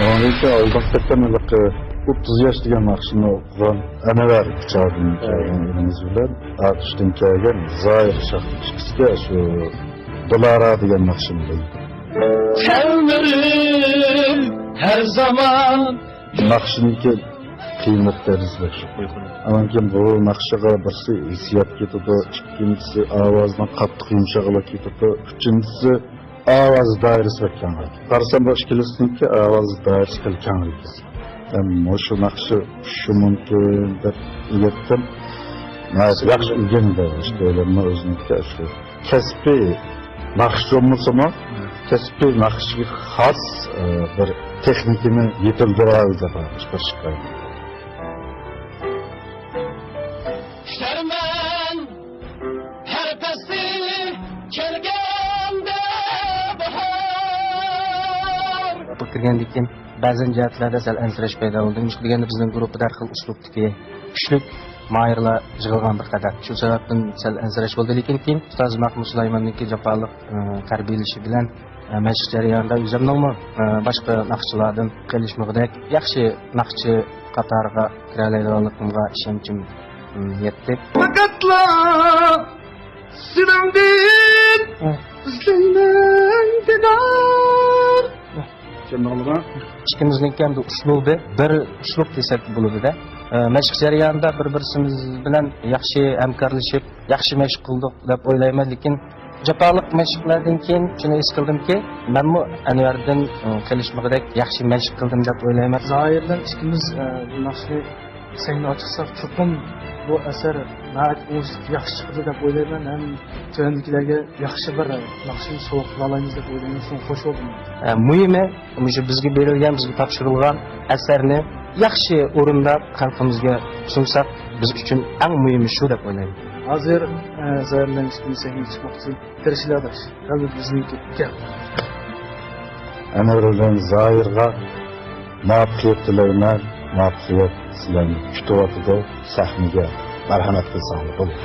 ئاندىن كېيىن ئالدىنقى قېتىم ھېلىقى ئوتتۇز ياش دېگەن ناخشىنى ئوقۇغان ئەنۋەر كۇچادىن كەلگەن ئىنىمىز بىلەن ئاتۇشتىن كەلگەن زاھىر شاھ، ئىككىسىدە شۇ دىلارا دېگەن ناخشىنى بىلدى. تەلمۈرۈپ ھەر زامان. ناخشىنىڭكى قىيىنلىق دەرىجىسى بەك يۇقىرى. ئاندىن كېيىن بۇ ناخشىغا بىرسى ھېسسىيات كېتىدۇ، ئىككىنچىسى ئاۋازنىڭ قاتتىق يۇمشاقلىقى كېتىدۇ، ئۈچىنچىسى ئاۋاز دائىرىسى بەك كەڭرەك. قارىسام بۇ ئىككىلىسىنىڭكى ئاۋاز دائىرىسى خېلى كەڭرەك. ھەم مۇشۇ ناخشا چۈشۈشى مۇمكىن دەپ ئۆگەتتىم. ناھايىتى ياخشى ئۆگەندى. ئىشتە ئۆزىنىڭكى شۇ كەسپىي ناخشىچى بولمىسىمۇ، كەسپىي ناخشىچىگە خاس، ئە، بىر تېخنىكىنى يېتىلدۈرەلىدى بىر ئىشقا. كۈتەرمەن ھەر پەسلى كەلگەندە باھار. بۇ كىرگەندىن كېيىن بەزەن جەھەتلەردە سەل ئەنسىرەش پەيدا بولدى. نېمىشقا دېگەندە، بىزنىڭ گۇرۇپپىدا ھەر خىل ئۇسلۇبتىكى كۈچلۈك ماھىرلار يىغىلغان بىر قەدەر. شۇ سەۋەبتىن سەل ئەنسىرەش بولدى. لېكىن كېيىن ئۇستاز ماھمۇد سۇلايماننىڭكى جاپالىق، ئە، تەربىيەلىشى بىلەن، ئە، مەشىق جەريانىدا ئۆزۈمنىڭمۇ، ئە، باشقا ناخشىچىلاردىن قېلىشمىغۇدەك ياخشى ناخشىچى قاتارىغا كىرەلەيدىغانلىقىمغا ئىشەنچىم، ئىم، يەتتى. پەقەتلا سېنىڭدىن ئىزدەيمەن دىدار. چۈشەندىڭىزمۇ؟ ئىككىمىزنىڭكى ئەمدى ئۇسلۇبى بىر ئۇسلۇب دېسەك بولىدۇ-دە. ئە، مەشىق جەريانىدا بىر-بىرسىمىز بىلەن ياخشى ھەمكارلىشىپ، ياخشى مەشىق قىلدۇق دەپ ئويلايمەن، لېكىن جاپالىق مەشىقلەردىن كېيىن شۇنى ھېس قىلدىمكى، مەنمۇ ئەنۋەردىن، ئە، قېلىشمىغۇدەك ياخشى مەشىق قىلدىم دەپ ئويلايمەن. زاھىر بىلەن ئىككىمىز، ئە، بۇ ناخشىنى سەھنىگە چىقساق، چوقۇم بۇ ئەسەر ناھايىتى ئوڭۇشلۇق، ياخشى چىقىدۇ دەپ ئويلايمەن. ھەم تۆۋەندىكىلەرگە ياخشى بىر ناخشىنى سوۋغا قىلالايمىز دەپ ئويلايمەن. شۇڭا خوش بولدۇم. ئە، مۇھىمى، مۇشۇ بىزگە بېرىلگەن، بىزگە تاپشۇرۇلغان ئەسەرنى ياخشى ئورۇنداپ، خەلقىمىزگە سۇنساق، بىز ئۈچۈن ئەڭ مۇھىمى شۇ دەپ ئويلايمەن. ھازىر، ئە، زاھىر بىلەن ئىككىمىز سەھنىگە چىقماقچى. تىرىشىڭلار ئاداش. غەلىبە بىزنىڭكى. كەل. ئەنۋەر بىلەن زاھىرغا مۇۋەپپەقىيەت تىلەيمەن. مۇۋەپپەقىيەت سىلەرنى كۈتۈۋاتىدۇ. سەھنىگە مەرھەمەت قىلساڭلار بولىدۇ.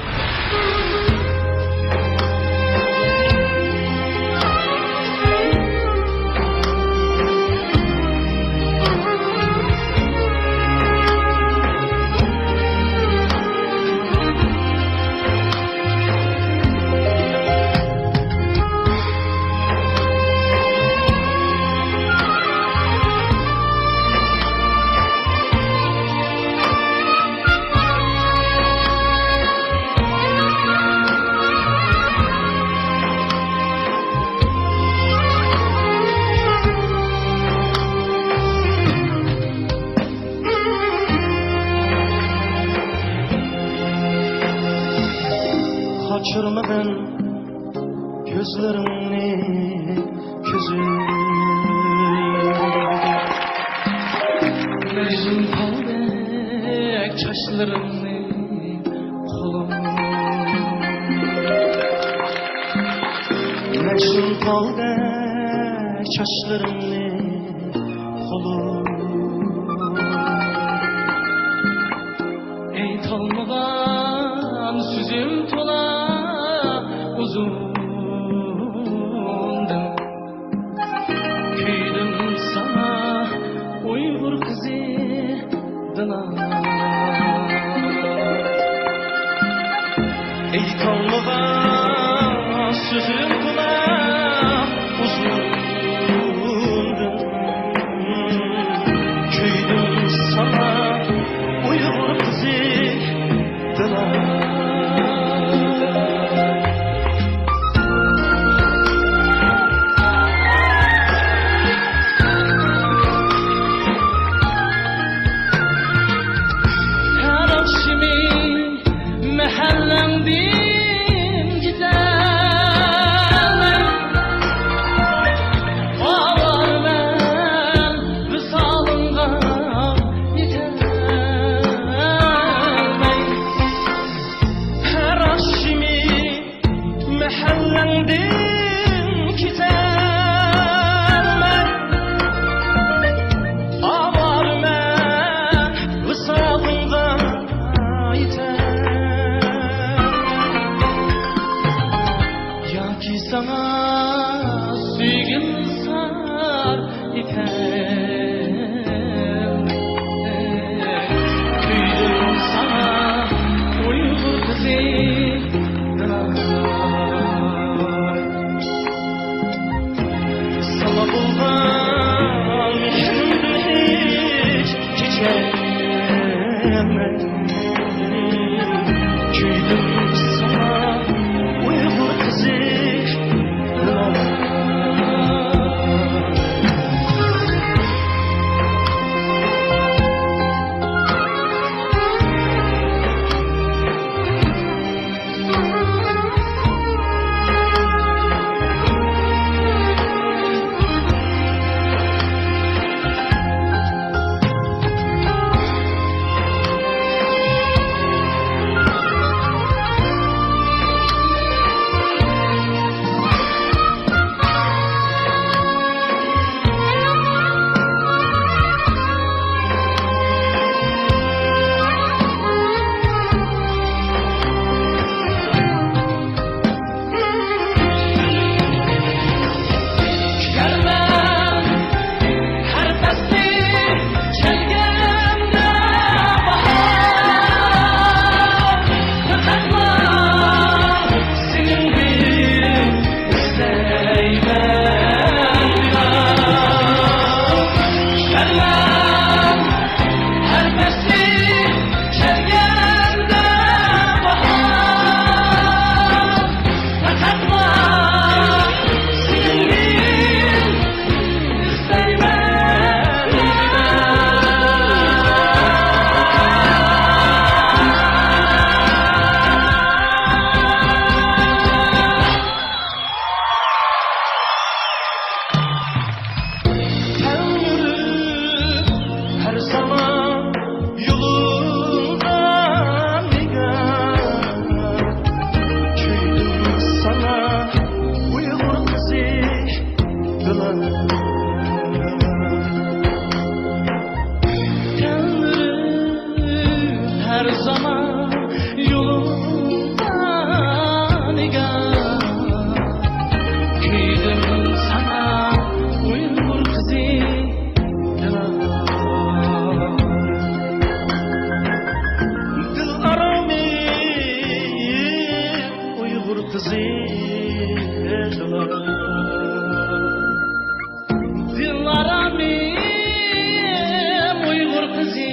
قاچۇرمىغىن كۆزلىرىڭنى كۈزۈپ، مەجنۇن پالدەك چاچلىرىڭنى قولۇڭ. قالدى چاچلىرىڭنى خۇلۇپ. ئېيتالمىغان سۆزۈم تولا ئۇزۇندىن. كۆيدۈم ساڭا ئۇيغۇر قىزى دىلار. ئېيتالمىغان سۆزۈم تولا ئۇزۇندىن. كۆيدۈم ساڭا ئۇيغۇر قىزى دىلار. ھەر ئاخشىمى مەھەللەڭدىن كېتەلمەي، ئاۋارىمەن ۋىسالىڭغا يېتەلمەي. ھەر ئاخشىمى مەھەللەڭدىن كېتەلمەي، ئاۋارىمەن ۋىسالىڭغا يېتەلمەي. ياكى ساڭا سۆيگۈم ئىزھار ئېتەلمەي. كۆيدۈم ساڭا ئۇيغۇر قىزى دىلار. ساڭا بولغان مېھرىمدىن ھېچ كېچەلمەي. كۆيدۈم ساڭا ئۇيغۇر قىزى. تەڭرى ھەر زامان يولۇڭدا نىگار، كۆيدۈم ساڭا ئۇيغۇر قىزى دىلار. تەڭرى ھەر زامان يولۇڭدا نىگار، كۆيدۈم ساڭا ئۇيغۇر قىزى دىلار. دىل ئارامى ئۇيغۇر قىزى دىلار. دىلارامىم ئۇيغۇر قىزى.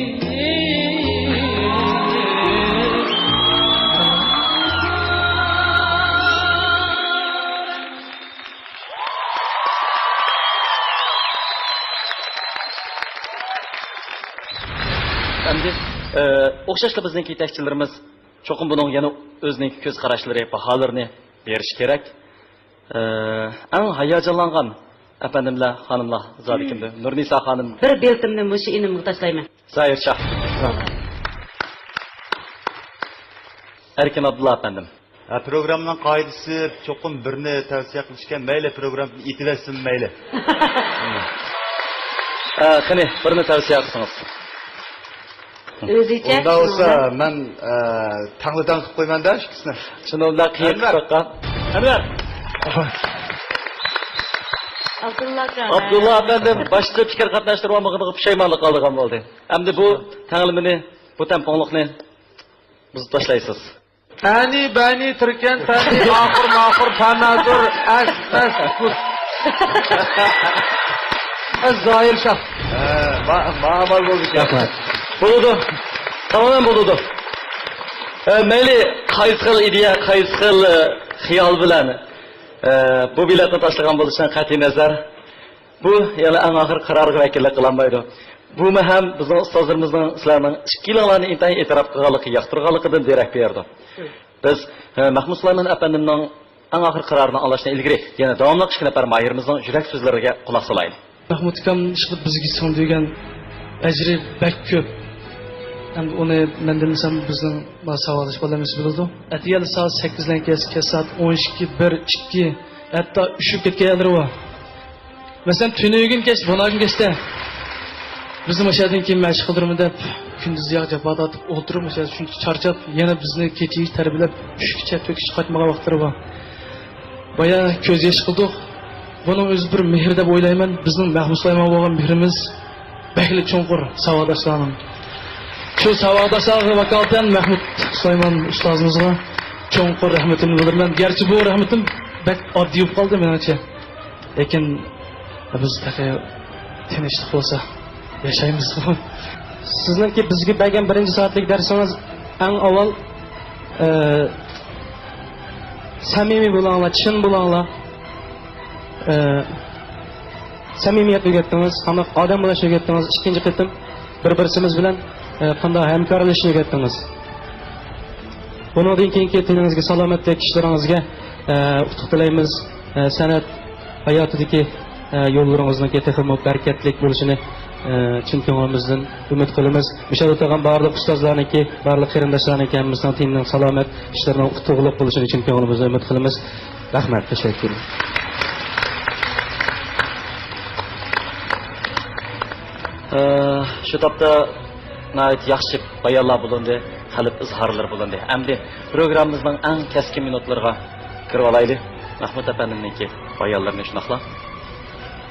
ئەمدى، ئە، ئوخشاشلا بىزنىڭكى يېتەكچىلىرىمىز چوقۇم بۇنىڭ يەنە ئۆزىنىڭكى كۆز قاراشلىرى، باھالىرىنى بېرىشى كېرەك. ئە، ئەڭ ھاياجانلانغان ئەپەندىملەر، خانىملار زادى كىمدۇر؟ نۇرنىسا خانىم. بىر بېلىتىمنى مۇشۇ ئىنىمغا تاشلايمەن. زاھىر شاھ. ئەركىن ئابدۇللا ئەپەندىم. ھە، پروگراممىنىڭ قائىدىسى چوقۇم بىرنى تەۋسىيە قىلىشكەن. مەيلى، پروگراممىنى ئېيتىۋەتسىمۇ مەيلى. ھە، قېنى، بىرنى تەۋسىيە قىلسىڭىز. ئۆزىچە ئۇنداق بولسا، شۇنىڭدا. مەن، ئە، تەڭلىتەڭ قىلىپ قويىمەن-دە ئىككىسىنى. شۇنىڭدا قىيىن ئەنۋەر. قىلىپ باققان. ئەنۋەر. ئابدۇللا ئاكا. ئابدۇللا ئەپەندىم باشتا پىكىر قاتناشتۇرۇپ ئالمىغىنىغا پۇشايمانلىق قالىدىغان بولدى. ئەمدى بۇ تەڭلىمىنى، بۇ تەڭپۇڭلۇقنى بۇزۇپ تاشلايسىز. ئەنى بەنى تىركەن پەنى ئاخۇر ماخۇر پەنادۇر ئەس مەس كۇس. ئەس زاھىر شاھ. ھە، ما-، ماما بولدى. رەھمەت. بولىدۇ. تامامەن بولىدۇ. ئە، مەيلى، قايسى خىل ئىدىيە، قايسى خىل، ئە، خىيال بىلەن، ئە، بۇ بېلەتنى تاشلىغان بولۇشىدىن قەتئىي نەزەر، بۇ يەنە ئەڭ ئاخىرقى قارارغا ۋەكىللىك قىلالمايدۇ. بۇمۇ ھەم بىزنىڭ ئۇستازلىرىمىزنىڭ سىلەرنىڭ ئىككىلىڭلارنى ئىنتايىن ئېتىراپ قىلغانلىقى، ياقتۇرغانلىقىدىن دېرەك بېرىدۇ. بىز، ئە، مەھمۇد سۇلايمان ئەپەندىمنىڭ ئەڭ ئاخىرقى قارارىنى ئاڭلاشتىن ئىلگىرى، يەنە داۋاملىق ئىككى نەپەر ماھىرىمىزنىڭ يۈرەك سۆزلىرىگە قۇلاق سالايلى. مەھمۇد ئاكام ئىشقىلىپ بىزگە سىڭدۈرگەن ئەجرى بەك كۆپ. ھەم ئۇنى مەندىن دېسەم بىزنىڭ ساۋاقداش بالىلىرىمىز بىلىدۇ. ئەتىگەن سائەت سەككىزدىن كەچ، كەچ سائەت ئون ئىككى، بىر، ئىككى، ھەتتا ئۈچ بولۇپ كەتكەن يەرلىرى بار. مەسىلەن، تۈنۈگۈن كەچ، بۇنىڭدىن كەچتە بىزنى مۇشۇ يەردىن كېيىن مەشىق قىلدۇرىمەن دەپ، كۈندۈز ياق جاپادا تۇرۇپ ئولتۇرۇپ، مۇشۇ يەردە شۇنچە چارچاپ، يەنە بىزنى كېچىگىچە تەربىيەلەپ، چۈشكىچە، تۆتكىچە قايتمىغان ۋاقىتلىرى بار. بايا كۆز يېشى قىلدۇق. بۇنىڭ ئۆزى بىر مېھىر دەپ ئويلايمەن. بىزنىڭ مەھمۇد سۇلايمانغا بولغان مېھرىمىز بەكلا چوڭقۇر ساۋاقداشلارنىڭ. شۇ ساۋاقداشلارغا ۋاكالىتەن مەھمۇد سۇلايمان ئۇستازىمىزغا چوڭقۇر رەھمىتىمنى بىلدۈرىمەن. گەرچە بۇ رەھمىتىم بەك ئاددىي بولۇپ قالدى مېنىڭچە. لېكىن بىز تېخى تىنچلىق بولسا ياشايمىز. سىزنىڭكى بىزگە بەرگەن بىرىنچى سائەتلىك دەرسىڭىز ئەڭ ئاۋۋال، ئە، سەمىمىي بولۇڭلار، چىن بولۇڭلار. ئە، سەمىمىيەت ئۆگەتتىڭىز، قانداق ئادەم بولۇشنى ئۆگەتتىڭىز. ئىككىنچى قېتىم بىر-بىرسىمىز بىلەن، ئە، قانداق ھەمكارلىشىشنى ئۆگەتتىڭىز. بۇنىڭدىن كېيىنكى تېنىڭىزگە سالامەتلىك، ئىشلىرىڭىزگە، ئە، ئۇتۇق تىلەيمىز. ئە، سەنئەت ھاياتىدىكى، ئە، يوللىرىڭىزنىڭكى تېخىمۇ بەرىكەتلىك بولۇشىنى، ئە، چىن كۆڭلىمىزدىن ئۈمىد قىلىمىز. مۇشۇ يەردە ئولتۇرغان بارلىق ئۇستازلارنىڭكى، بارلىق قېرىنداشلارنىڭكى ھەممىسىنىڭ تېنىنىڭ سالامەت، ئىشلىرىنىڭ ئۇتۇقلۇق بولۇشىنى چىن كۆڭلىمىزدىن ئۈمىد قىلىمىز. رەھمەت، تەشەككۈر. ئە، شۇ تاپتا ناھايىتى ياخشى بايانلار بولۇندى، قەلب ئىزھارلىرى بولۇندى. ئەمدى پروگراممىمىزنىڭ ئەڭ كەسكىن مىنۇتلىرىغا كىرىۋالايلى. مەھمۇد ئەپەندىمنىڭكى بايانلىرىنى شۇنداقلا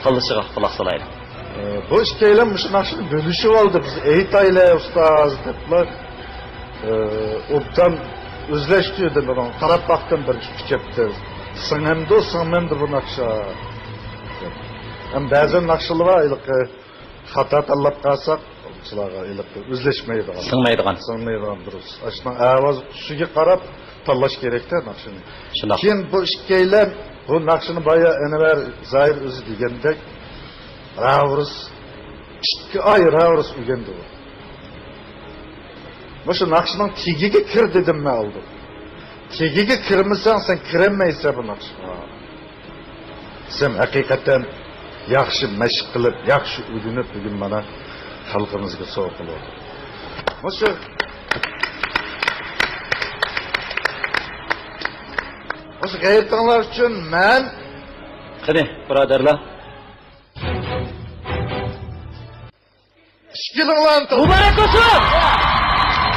تاللىشىغا قۇلاق سالايلى. ئە، بۇ ئىككىيلەن مۇشۇ ناخشىنى بۆلۈشۈپ ئالدى. بىز ئېيتايلى ئۇستاز دەپلا، ئە، ئوبدان ئۆزلەشتۈردى بۇنىڭغا. قاراپ باقتىم بىر ئىككى چەپتە. سىڭەمدۇ، سىڭمەمدۇ بۇ ناخشا؟ ئەم، بەزەن ناخشىلار بار، ھېلىقى خاتا تاللاپ قالساق، شۇلارغا ھېلىقى ئۆزلەشمەيدىغان. سىڭمەيدىغان. سىڭمەيدىغان، دۇرۇس. ئاشۇنىڭ ئاۋاز تۈسىگە قاراپ تاللاش كېرەكتە ناخشىنى. شۇنداق. كېيىن بۇ ئىككىيلەن بۇ ناخشىنى بايا ئەنۋەر زاھىر ئۆزى دېگەندەك راۋۇرۇس، ئىككى ئاي راۋۇرۇس ئۆگەندى ئۇ. مۇشۇ ناخشىنىڭ تېگىگە كىر دېدىم مەن ئالدىن. تېگىگە كىرمىسەڭ سەن كىرەلمەيسەن بۇ ناخشىغا. سەن ھەقىقەتەن ياخشى مەشىق قىلىپ، ياخشى ئۆگىنىپ، بۈگۈن مانا خەلقىمىزگە سوۋغا قىلىۋاتىدۇ. مۇشۇ، مۇشۇ غەيرىتىڭلار ئۈچۈن مەن. قېنى، بۇرادەرلەر. ئىككىلىڭلارنى تۇت. مۇبارەك بولسۇن!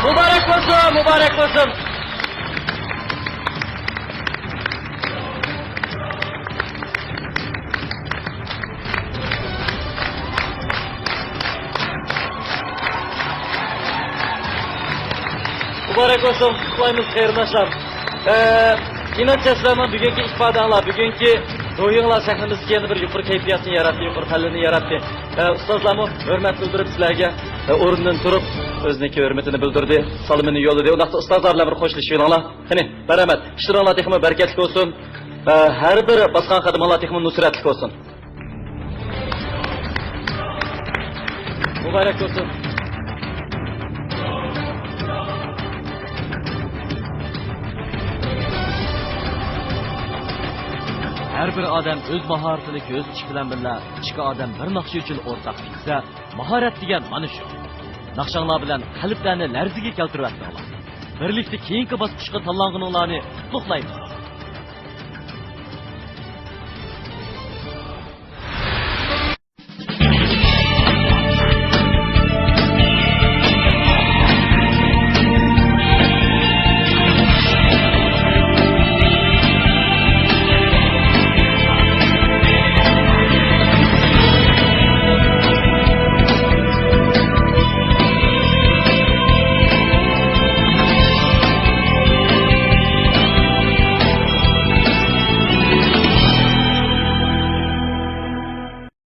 مۇبارەك بولسۇن! مۇبارەك بولسۇن! مۇبارەك بولسۇن! قۇتلۇقلايمىز، قېرىنداشلار. ئە، ئىناچ، سىلەرنىڭ بۈگۈنكى ئىپادەڭلار، بۈگۈنكى روھىڭلار سەھنىمىزدىكى يەنە بىر يۇقىرى كەيپىياتنى ياراتتى، يۇقىرى پەللىنى ياراتتى. ئە، ئۇستازلارمۇ ھۆرمەت بىلدۈرۈپ سىلەرگە، ئە، ئورنىدىن تۇرۇپ، ئۆزىنىڭكى ھۆرمىتىنى بىلدۈردى، سالىمىنى يوللىدى. ئۇنداقتا ئۇستازلار بىلەن بىر خوشلىشىۋېلىڭلار. قېنى، مەرھەمەت. ئىشلىرىڭلار تېخىمۇ بەرىكەتلىك بولسۇن. ئە، ھەر بىر باسقان قەدىمىڭلار تېخىمۇ نۇسرەتلىك بولسۇن. مۇبارەك بولسۇن. ھەر بىر ئادەم ئۆز ماھارىتىنى كۆرسىتىش بىلەن بىللە، ئىككى ئادەم بىر ناخشا ئۈچۈن ئورتاق تىكسە، ماھارەت دېگەن مانا شۇ. ناخشاڭلار بىلەن قەلبلەرنى لەرزىگە كەلتۈرۈۋەتتىڭلار. بىرلىكتە كېيىنكى باسقۇچقا تاللانغىنىڭلارنى قۇتلۇقلايمىز.